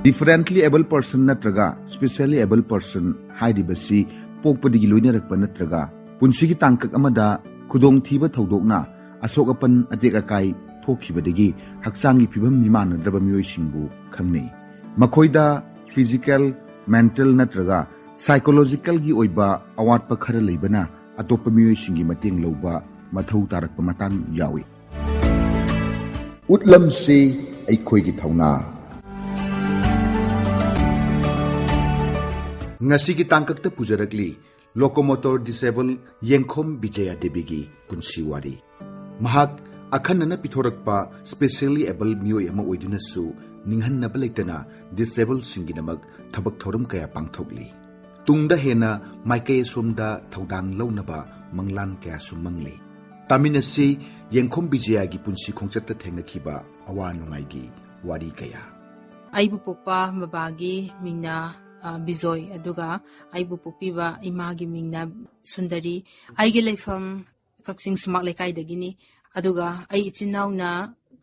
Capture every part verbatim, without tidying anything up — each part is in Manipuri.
Differently abled person ꯅꯠꯇ꯭ꯔꯒ specially abled person ꯍꯥꯏꯔꯤꯕꯁꯤ ꯄꯣꯛꯄꯗꯒꯤ ꯂꯣꯏꯅꯔꯛꯄ ꯅꯠꯇ꯭ꯔꯒ ꯄꯨꯟꯁꯤꯒꯤ ꯇꯥꯡꯀꯛ ꯑꯃꯗ ꯈꯨꯗꯣꯡꯊꯤꯕ ꯊꯧꯗꯣꯛꯅ ꯑꯁꯣꯛ ꯑꯄꯟ ꯑꯇꯦꯛ ꯑꯀꯥꯏ ꯊꯣꯛꯈꯤꯕꯗꯒꯤ ꯍꯛꯆꯥꯡꯒꯤ ꯐꯤꯕꯝ ꯃꯤꯃꯥꯟꯅꯗ꯭ꯔꯕ ꯃꯤꯑꯣꯏꯁꯤꯡꯕꯨ ꯈꯪꯅꯩ꯫ ꯃꯈꯣꯏꯗ physical, mental ꯅꯠꯇ꯭ꯔꯒ psychological ꯒꯤ ꯑꯣꯏꯕ ꯑꯋꯥꯠꯄ ꯈꯔ ꯂꯩꯕꯅ ꯑꯇꯣꯞꯄ ꯃꯤꯑꯣꯏꯁꯤꯡꯒꯤ ꯃꯇꯦꯡ ꯂꯧꯕ ꯃꯊꯧ ꯇꯥꯔꯛꯄ ꯃꯇꯥꯡ ꯌꯥꯎꯏ꯫ ꯎꯠꯂꯝꯁꯤ ꯑꯩꯈꯣꯏꯒꯤ ꯊꯧꯅꯥ꯫ ꯉꯁꯤꯒꯤ ꯇꯥꯡꯀꯛꯇ ꯄꯨꯖꯔꯛꯂꯤ locomotor disable ꯌꯦꯡꯈꯣꯝ ꯕꯤꯖꯌꯥ ꯗꯦꯕꯤꯒꯤ ꯄꯨꯟꯁꯤ ꯋꯥꯔꯤ꯫ ꯃꯍꯥꯛ ꯑꯈꯟꯅꯅ ꯄꯤꯊꯣꯔꯛꯄ specially abled ꯃꯤꯑꯣꯏ ꯑꯃ ꯑꯣꯏꯗꯨꯅꯁꯨ ꯅꯤꯡꯍꯟꯅꯕ ꯂꯩꯇꯅ disable ꯁꯤꯡꯒꯤꯗꯃꯛ ꯊꯕꯛ ꯊꯧꯔꯝ ꯀꯌꯥ ꯄꯥꯡꯊꯣꯛꯂꯤ꯫ ꯇꯨꯡꯗ ꯍꯦꯟꯅ ꯃꯥꯏꯀꯩ ꯑꯁꯣꯝꯗ ꯊꯧꯗꯥꯡ ꯂꯧꯅꯕ ꯃꯪꯂꯥꯟ ꯀꯌꯥꯁꯨ ꯃꯪꯂꯤ꯫ ꯇꯥꯃꯤꯟꯅꯁꯤ ꯌꯦꯡꯈꯣꯝ ꯕꯤꯖꯌꯥꯒꯤ ꯄꯨꯟꯁꯤ ꯈꯣꯡꯆꯠꯇ ꯊꯦꯡꯅꯈꯤꯕ ꯑꯋꯥ ꯅꯨꯡꯉꯥꯏꯒꯤ ꯋꯥꯔꯤ ꯀꯌꯥ꯫ ꯑꯩꯕꯨ ꯄꯣꯛꯄ ꯕꯕꯥꯒꯤ ꯃꯤꯡꯅ, ꯑ, ꯕꯤꯖꯣꯏ, ꯑꯗꯨꯒ ꯑꯩꯕꯨ ꯄꯣꯛꯄꯤꯕ ꯏꯃꯥꯒꯤ ꯃꯤꯡꯅ ꯁꯨꯟꯗꯔꯤ꯫ ꯑꯩꯒꯤ ꯂꯩꯐꯝ ꯀꯛꯆꯤꯡ ꯁꯨꯃꯥꯛ ꯂꯩꯀꯥꯏꯗꯒꯤꯅꯤ꯫ ꯑꯗꯨꯒ ꯑꯩ ꯏꯆꯤꯟ ꯏꯅꯥꯎꯅ,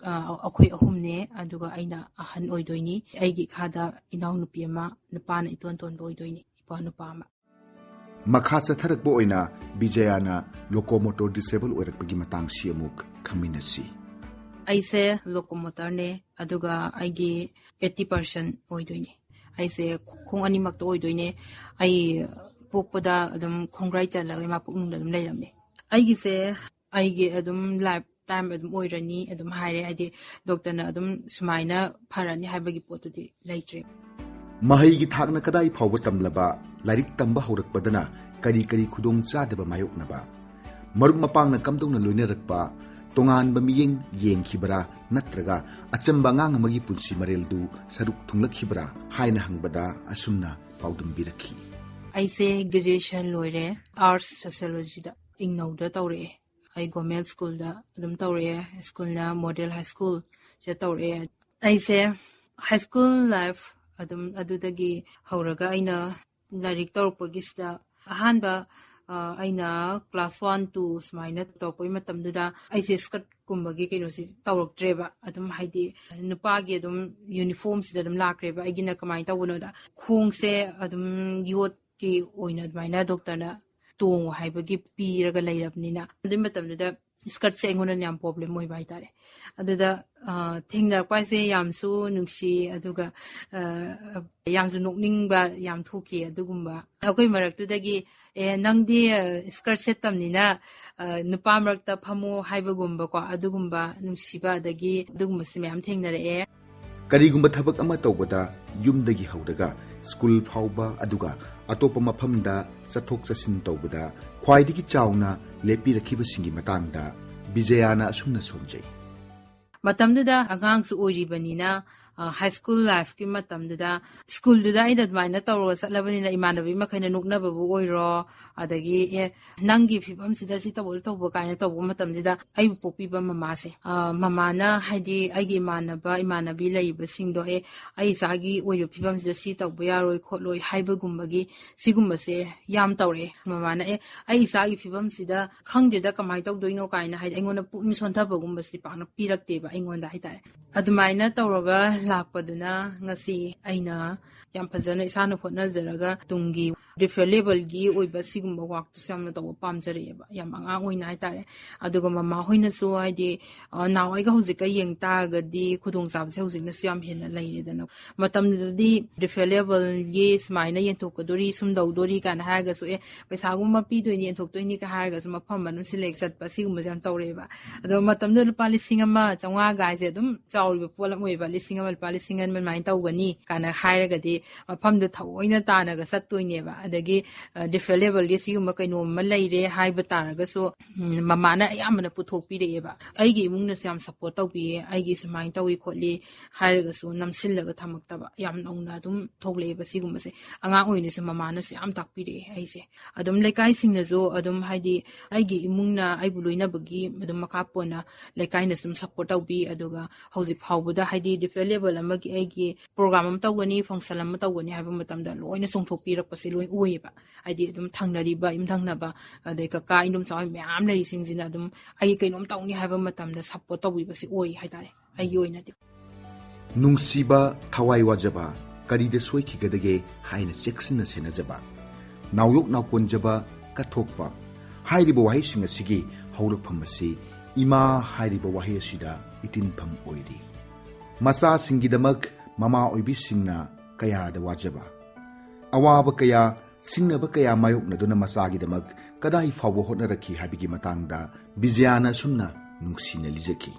ꯑ, ꯑꯩꯈꯣꯏ ꯑꯍꯨꯝꯅꯦ, ꯑꯗꯨꯒ ꯑꯩꯅ ꯑꯍꯟ ꯑꯣꯏꯗꯣꯏꯅꯤ꯫ ꯑꯩꯒꯤ ꯏꯈꯥꯗ ꯏꯅꯥꯎꯅꯨꯄꯤ ꯑꯃ, ꯅꯨꯄꯥꯅ ꯏꯇꯣꯟ ꯇꯣꯟꯕ ꯑꯣꯏꯗꯣꯏꯅꯤ, ꯏꯄ꯭ꯋꯥ ꯅꯨꯄꯥ ꯑꯃ꯫ ꯃꯈꯥ ꯆꯠꯊꯔꯛꯄ ꯑꯣꯏꯅ ꯕꯤꯖꯌꯥꯅ locomotor disable ꯑꯣꯏꯔꯛꯄꯒꯤ ꯃꯇꯥꯡꯁꯤ ꯑꯃꯨꯛ ꯈꯪꯃꯤꯟꯅꯁꯤ꯫ ꯑꯩꯁꯦ locomotor ꯅꯦ, ꯑꯗꯨꯒ ꯑꯩꯒꯤ eighty percent ꯑꯣꯏꯗꯣꯏꯅꯦ꯫ ꯑꯩꯁꯦ ꯈꯣꯡ ꯑꯅꯤꯃꯛꯇ ꯑꯣꯏꯗꯣꯏꯅꯦ꯫ ꯑꯩ ꯄꯣꯛꯄꯗ ꯑꯗꯨꯝ ꯈꯣꯡꯒ꯭ꯔꯥꯏ ꯆꯜꯂꯒ ꯏꯃꯥ ꯄꯨꯛꯅꯨꯡꯗ ꯑꯗꯨꯝ ꯂꯩꯔꯝꯃꯦ꯫ ꯑꯩꯒꯤꯁꯦ ꯑꯩꯒꯤ ꯑꯗꯨꯝ life time ꯑꯗꯨꯝ ꯑꯣꯏꯔꯅꯤ ꯑꯗꯨꯝ ꯍꯥꯏꯔꯦ, ꯍꯥꯏꯗꯤ doctor ꯅ ꯑꯗꯨꯝ ꯁꯨꯃꯥꯏꯅ ꯐꯔꯅꯤ ꯍꯥꯏꯕꯒꯤ ꯄꯣꯠꯇꯨꯗꯤ ꯂꯩꯇ꯭ꯔꯦ꯫ ꯃꯍꯩꯒꯤ ꯊꯥꯛꯅ ꯀꯗꯥꯏ ꯐꯥꯎꯕ ꯇꯝꯂꯕ, ꯂꯥꯏꯔꯤꯛ ꯇꯝꯕ ꯍꯧꯔꯛꯄꯗꯅ ꯀꯔꯤ ꯀꯔꯤ ꯈꯨꯗꯣꯡ ꯆꯥꯗꯕ ꯃꯥꯌꯣꯛꯅꯕ, ꯃꯔꯨꯞ ꯃꯄꯥꯡꯅ ꯀꯝꯗꯧꯅ ꯂꯣꯏꯅꯔꯛꯄ, ꯇꯣꯉꯥꯟꯕ ꯃꯤꯠꯌꯦꯡ ꯌꯦꯡꯈꯤꯕꯔꯥ ꯅꯠꯇ꯭ꯔꯒ ꯑꯆꯝꯕ ꯑꯉꯥꯡ ꯑꯃꯒꯤ ꯄꯨꯟꯁꯤ ꯃꯔꯦꯜꯗꯨ ꯁꯔꯨꯛ ꯊꯨꯡꯂꯛꯈꯤꯕ꯭ꯔꯥ ꯍꯥꯏꯅ ꯍꯪꯕꯗ ꯑꯁꯨꯝꯅ ꯄꯥꯎꯗꯝꯕꯤꯔꯛꯈꯤ꯫ ꯑꯩꯁꯦ graduation ꯂꯣꯏꯔꯦ, arts sociology ꯗ, ꯏꯪꯅꯧꯗ ꯇꯧꯔꯛꯑꯦ꯫ ꯑꯩ government school ꯗ ꯑꯗꯨꯝ ꯇꯧꯔꯛꯑꯦ, school ꯅ model high school ꯁꯤꯗ ꯇꯧꯔꯛꯑꯦ꯫ ꯑꯩꯁꯦ high school life ꯑꯗꯨꯝ ꯑꯗꯨꯗꯒꯤ ꯍꯧꯔꯒ ꯑꯩꯅ ꯂꯥꯏꯔꯤꯛ ꯇꯧꯔꯛꯄꯒꯤꯁꯤꯗ ꯑꯍꯥꯟꯕ ꯑꯩꯅ class one two ꯁꯨꯃꯥꯏꯅ ꯇꯧꯔꯛꯄꯒꯤ ꯃꯇꯝꯗꯨꯗ ꯑꯩꯁꯦ ꯁ꯭ꯀꯔꯠꯀꯨꯝꯕꯒꯤ ꯀꯩꯅꯣꯁꯤ ꯇꯧꯔꯛꯇ꯭ꯔꯦꯕ꯫ ꯑꯗꯨꯝ ꯍꯥꯏꯗꯤ ꯅꯨꯄꯥꯒꯤ ꯑꯗꯨꯝ ꯌꯨꯅꯤꯐꯣꯔꯝꯁꯤꯗ ꯑꯗꯨꯝ ꯂꯥꯛꯈ꯭ꯔꯦꯕ꯫ ꯑꯩꯒꯤꯅ ꯀꯃꯥꯏꯅ ꯇꯧꯕꯅꯣꯗ, ꯈꯣꯡꯁꯦ ꯑꯗꯨꯝ ꯌꯣꯠꯀꯤ ꯑꯣꯏꯅ ꯑꯗꯨꯃꯥꯏꯅ ꯗꯣꯛꯇꯔꯅ ꯇꯣꯡꯉꯣ ꯍꯥꯏꯕꯒꯤ ꯄꯤꯔꯒ ꯂꯩꯔꯕꯅꯤꯅ, ꯑꯗꯨꯒꯤ ꯃꯇꯝꯗꯨꯗ ꯁ꯭ꯀꯔꯠꯁꯦ ꯑꯩꯉꯣꯟꯗ ꯌꯥꯝ ꯄ꯭ꯔꯣꯕ꯭ꯂꯦꯝ ꯑꯣꯏꯕ ꯍꯥꯏꯇꯥꯔꯦ꯫ ꯑꯗꯨꯗ ꯊꯦꯡꯅꯔꯛꯄ ꯍꯥꯏꯁꯦ ꯌꯥꯝꯁꯨ ꯅꯨꯡꯁꯤ, ꯑꯗꯨꯒ ꯌꯥꯝꯁꯨ ꯅꯣꯛꯅꯤꯡꯕ ꯌꯥꯝ ꯊꯣꯛꯈꯤ꯫ ꯑꯗꯨꯒꯨꯝꯕ ꯑꯩꯈꯣꯏ ꯃꯔꯛꯇꯨꯗꯒꯤ, "ꯑꯦ, ꯅꯪꯗꯤ ꯁ꯭ꯀꯔꯠ ꯁꯦꯠꯇꯕꯅꯤꯅ ꯅꯨꯄꯥ ꯃꯔꯛꯇ ꯐꯝꯃꯣ" ꯍꯥꯏꯕꯒꯨꯝꯕꯀꯣ, ꯑꯗꯨꯒꯨꯝꯕ ꯅꯨꯡꯁꯤꯕ, ꯑꯗꯒꯤ ꯑꯗꯨꯒꯨꯝꯕꯁꯤ ꯃꯌꯥꯝ ꯊꯦꯡꯅꯔꯛꯑꯦ꯫ ꯀꯔꯤꯒꯨꯝꯕ ꯊꯕꯛ ꯑꯃ ꯇꯧꯕꯗ ꯌꯨꯝꯗꯒꯤ ꯍꯧꯔꯒ ꯁ꯭ꯀꯨꯜ ꯐꯥꯎꯕ, ꯑꯗꯨꯒ ꯑꯇꯣꯞꯄ ꯃꯐꯝꯗ ꯆꯠꯊꯣꯛ ꯆꯠꯁꯤꯟ ꯇꯧꯕꯗ ꯈ꯭ꯋꯥꯏꯗꯒꯤ ꯆꯥꯎꯅ ꯂꯦꯞꯄꯤꯔꯛꯈꯤꯕꯁꯤꯡꯒꯤ ꯃꯇꯥꯡꯗ ꯕꯤꯖꯌꯥꯅ ꯑꯁꯨꯝꯅ ꯁꯣꯟꯖꯩ꯫ ꯃꯇꯝꯗꯨꯗ ꯑꯉꯥꯡꯁꯨ ꯑꯣꯏꯔꯤꯕꯅꯤꯅ, ꯍꯥꯏ ꯁ꯭ꯀꯨꯜ ꯂꯥꯏꯐꯀꯤ ꯃꯇꯝꯗꯨꯗ ꯁ꯭ꯀꯨꯜꯗꯨꯗ ꯑꯩꯅ ꯑꯗꯨꯃꯥꯏꯅ ꯇꯧꯔꯒ ꯆꯠꯂꯕꯅꯤꯅ, ꯏꯃꯥꯟꯅꯕꯤ ꯃꯈꯩꯅ ꯅꯣꯛꯅꯕꯕꯨ ꯑꯣꯏꯔꯣ, ꯑꯗꯒꯤ "ꯑꯦ, ꯅꯪꯒꯤ ꯐꯤꯕꯝꯁꯤꯗ ꯁꯤ ꯇꯧꯕ ꯇꯧꯕ" ꯀꯥꯏꯅ ꯇꯧꯕ ꯃꯇꯝꯁꯤꯗ, ꯑꯩꯕꯨ ꯄꯣꯛꯄꯤꯕ ꯃꯃꯥꯁꯦ, ꯃꯃꯥꯅ ꯍꯥꯏꯗꯤ ꯑꯩꯒꯤ ꯏꯃꯥꯟꯅꯕ ꯏꯃꯥꯟꯅꯕꯤ ꯂꯩꯔꯤꯕꯁꯤꯡꯗꯣ, "ꯑꯦ, ꯑꯩ ꯏꯆꯥꯒꯤ ꯑꯣꯏꯔꯤꯕ ꯐꯤꯕꯝꯁꯤꯗ ꯁꯤ ꯇꯧꯕ ꯌꯥꯔꯣꯏ ꯈꯣꯠꯂꯣꯏ" ꯍꯥꯏꯕꯒꯨꯝꯕꯒꯤ ꯁꯤꯒꯨꯝꯕꯁꯦ ꯌꯥꯝ ꯇꯧꯔꯛꯑꯦ꯫ ꯃꯃꯥꯅ, "ꯑꯦ, ꯑꯩ ꯏꯆꯥꯒꯤ ꯐꯤꯕꯝꯁꯤꯗ ꯈꯪꯗ꯭ꯔꯦꯗ ꯀꯃꯥꯏꯅ ꯇꯧꯗꯣꯏꯅꯣ" ꯀꯥꯏꯅ ꯍꯥꯏꯗꯤ ꯑꯩꯉꯣꯟꯗ ꯄꯨꯛꯅꯤꯡ ꯁꯣꯟꯊꯕꯒꯨꯝꯕꯁꯤ ꯄꯥꯛꯅ ꯄꯤꯔꯛꯇꯦꯕ ꯑꯩꯉꯣꯟꯗ ꯍꯥꯏꯇꯥꯔꯦ꯫ ꯑꯗꯨꯃꯥꯏꯅ ꯇꯧꯔꯒ ꯂꯥꯛꯄꯗꯨꯅ ꯉꯁꯤ ꯑꯩꯅ ꯌꯥꯝ ꯐꯖꯅ ꯏꯁꯥꯅ ꯍꯣꯠꯅꯖꯔꯒ ꯇꯨꯡꯒꯤ ꯗꯤꯐꯦꯟꯁ ꯂꯦꯚꯦꯜꯒꯤ ꯑꯣꯏꯕ ꯁꯤꯒꯨꯝꯕ ꯋꯥꯛꯇꯨꯁꯨ ꯌꯥꯝꯅ ꯇꯧꯕ ꯄꯥꯝꯖꯔꯛꯑꯦꯕ, ꯌꯥꯝ ꯑꯉꯥꯡ ꯑꯣꯏꯅ ꯍꯥꯏꯇꯥꯔꯦ꯫ ꯑꯗꯨꯒ ꯃꯃꯥ ꯍꯣꯏꯅꯁꯨ ꯍꯥꯏꯗꯤ, ꯑ, ꯅꯍꯥꯟꯋꯥꯏꯒ ꯍꯧꯖꯤꯛꯀ ꯌꯦꯡ ꯇꯥꯔꯒꯗꯤ ꯈꯨꯗꯣꯡꯆꯥꯕꯁꯦ ꯍꯧꯖꯤꯛꯅꯁꯨ ꯌꯥꯝ ꯍꯦꯟꯅ ꯂꯩꯔꯦꯗꯅ꯫ ꯃꯇꯝꯗꯨꯗꯗꯤ ꯗꯤꯐꯦꯟꯁ ꯂꯦꯚꯦꯜꯒꯤ ꯁꯨꯃꯥꯏꯅ ꯌꯦꯟꯊꯣꯛꯀꯗꯣꯔꯤ, ꯁꯨꯝ ꯇꯧꯗꯣꯔꯤ ꯀꯥꯏꯅ ꯍꯥꯏꯔꯒꯁꯨ, "ꯑꯦ, ꯄꯩꯁꯥꯒꯨꯝꯕ ꯄꯤꯗꯣꯏꯅꯤ, ꯌꯦꯟꯊꯣꯛꯇꯣꯏꯅꯤ" ꯀ ꯍꯥꯏꯔꯒꯁꯨ ꯃꯐꯝ ꯑꯃ ꯑꯗꯨꯝ ꯁꯤꯜꯂꯦꯛ ꯆꯠꯄ, ꯁꯤꯒꯨꯝꯕꯁꯦ ꯌꯥꯝ ꯇꯧꯔꯛꯑꯦꯕ꯫ ꯑꯗꯣ ꯃꯇꯝꯗꯨꯗ ꯂꯨꯄꯥ ꯂꯤꯁꯤꯡ ꯑꯃ ꯆꯥꯝꯃꯉꯥꯒ ꯍꯥꯏꯁꯦ ꯑꯗꯨꯝ ꯆꯥꯎꯔꯤꯕ ꯄꯣꯠ ꯑꯃ ꯑꯣꯏꯕ, ꯂꯤꯁꯤꯡ ꯑꯃ, ꯂꯨꯄꯥ ꯂꯤꯁꯤꯡ ꯑꯃ ꯑꯗꯨꯃꯥꯏꯅ ꯇꯧꯒꯅꯤ ꯀꯥꯏꯅ ꯍꯥꯏꯔꯒꯗꯤ ꯃꯐꯝꯗꯨ ꯊꯑꯣꯏꯅ ꯇꯥꯅꯒ ꯆꯠꯇꯣꯏꯅꯦꯕ꯫ ꯑꯗꯒꯤ, ꯑ, ꯗꯤꯐꯦꯟꯁ ꯂꯦꯚꯦꯜꯒꯤ ꯁꯤꯒꯨꯝꯕ ꯀꯩꯅꯣꯝ ꯑꯃ ꯂꯩꯔꯦ ꯍꯥꯏꯕ ꯇꯥꯔꯒꯁꯨ, ꯎꯝ, ꯃꯃꯥꯅ ꯑꯌꯥꯝꯕꯅ ꯄꯨꯊꯣꯛꯄꯤꯔꯛꯑꯦꯕ꯫ ꯑꯩꯒꯤ ꯏꯃꯨꯡꯅꯁꯨ ꯌꯥꯝ ꯁꯞꯄꯣꯔꯠ ꯇꯧꯕꯤꯌꯦ, ꯑꯩꯒꯤ ꯁꯨꯃꯥꯏꯅ ꯇꯧꯏ ꯈꯣꯠꯂꯤ ꯍꯥꯏꯔꯒꯁꯨ ꯅꯝꯁꯤꯜꯂꯒ ꯊꯝꯃꯛꯇꯕ, ꯌꯥꯝ ꯅꯧꯅ ꯑꯗꯨꯝ ꯊꯣꯛꯂꯛꯑꯦꯕ ꯁꯤꯒꯨꯝꯕꯁꯦ꯫ ꯑꯉꯥꯡ ꯑꯣꯏꯔꯤꯉꯩꯁꯨ ꯃꯃꯥꯅꯁꯨ ꯌꯥꯝ ꯇꯥꯛꯄꯤꯔꯛꯑꯦ ꯑꯩꯁꯦ꯫ ꯑꯗꯨꯝ ꯂꯩꯀꯥꯏꯁꯤꯡꯅꯁꯨ ꯑꯗꯨꯝ ꯍꯥꯏꯗꯤ ꯑꯩꯒꯤ ꯏꯃꯨꯡꯅ ꯑꯩꯕꯨ ꯂꯣꯏꯅꯕꯒꯤ ꯑꯗꯨꯝ ꯃꯈꯥ ꯄꯣꯟꯅ ꯂꯩꯀꯥꯏꯅꯁꯨ ꯑꯗꯨꯝ ꯁꯞꯄꯣꯔꯠ ꯇꯧꯕꯤ꯫ ꯑꯗꯨꯒ ꯍꯧꯖꯤꯛ ꯐꯥꯎꯕꯗ, ꯍꯥꯏꯗꯤ ꯗꯤꯐ꯭ꯔꯦꯟ ꯂꯦꯚꯦꯜ ꯑꯃꯒꯤ ꯑꯩꯒꯤ ꯄ꯭ꯔꯣꯒ꯭ꯔꯥꯝ ꯑꯃ ꯇꯧꯒꯅꯤ, ꯐꯪꯁꯟ ꯑꯃ ꯇꯧꯒꯅꯤ ꯍꯥꯏꯕ ꯃꯇꯝꯗ ꯂꯣꯏꯅ ꯆꯣꯡꯊꯣꯛꯄꯤꯔꯛꯄꯁꯦ ꯂꯣꯏ ꯑꯣꯏꯌꯦꯕ꯫ ꯍꯥꯏꯗꯤ ꯑꯗꯨꯝ ꯊꯪꯅꯔꯤꯕ ꯌꯨꯝꯊꯪꯅꯕ, ꯑꯗꯩ ꯀꯀꯥ ꯏꯟꯗꯣꯝꯆꯥ ꯍꯣꯏ ꯃꯌꯥꯝ ꯂꯩꯔꯤꯁꯤꯡꯁꯤꯅ ꯑꯗꯨꯝ ꯑꯩꯒꯤ ꯀꯩꯅꯣꯝ ꯇꯧꯅꯤ ꯍꯥꯏꯕ ꯃꯇꯝꯗ ꯁꯞꯄꯣꯔꯠ ꯇꯧꯕꯤꯕꯁꯦ ꯑꯣꯏ ꯍꯥꯏꯇꯥꯔꯦ, ꯑꯩꯒꯤ ꯑꯣꯏꯅꯗꯤ꯫ ꯅꯨꯡꯁꯤꯕ, ꯊꯋꯥꯏ ꯋꯥꯖꯕ, ꯀꯔꯤꯗ ꯁꯣꯏꯈꯤꯒꯗꯒꯦ ꯍꯥꯏꯅ ꯆꯦꯛꯁꯤꯟꯅ ꯁꯦꯟꯅꯖꯕ, ꯅꯥꯎꯌꯣꯛ ꯅꯥꯎꯀꯣꯟꯖꯕ, ꯀꯠꯊꯣꯛꯄ ꯍꯥꯏꯔꯤꯕ ꯋꯥꯍꯩꯁꯤꯡ ꯑꯁꯤꯒꯤ ꯍꯧꯔꯛꯐꯝ ꯑꯁꯤ ꯏꯃꯥ ꯍꯥꯏꯔꯤꯕ ꯋꯥꯍꯩ ꯑꯁꯤꯗ ꯏꯇꯤꯟꯐꯝ ꯑꯣꯏꯔꯤ꯫ ꯃꯆꯥꯁꯤꯡꯒꯤꯗꯃꯛ ꯃꯃꯥ ꯑꯣꯏꯕꯤꯁꯤꯡꯅ ꯀꯌꯥꯗ ꯋꯥꯖꯕ, ꯑꯋꯥꯕ ꯀꯌꯥ, ꯁꯤꯡꯅꯕ ꯀꯌꯥ ꯃꯥꯌꯣꯛꯅꯗꯨꯅ ꯃꯆꯥꯒꯤꯗꯃꯛ ꯀꯗꯥꯏ ꯐꯥꯎꯕ ꯍꯣꯠꯅꯔꯛꯈꯤ ꯍꯥꯏꯕꯒꯤ ꯃꯇꯥꯡꯗ ꯕꯤꯖꯌꯥꯅ ꯑꯁꯨꯝꯅ ꯅꯨꯡꯁꯤꯅ ꯂꯤꯖꯈꯤ꯫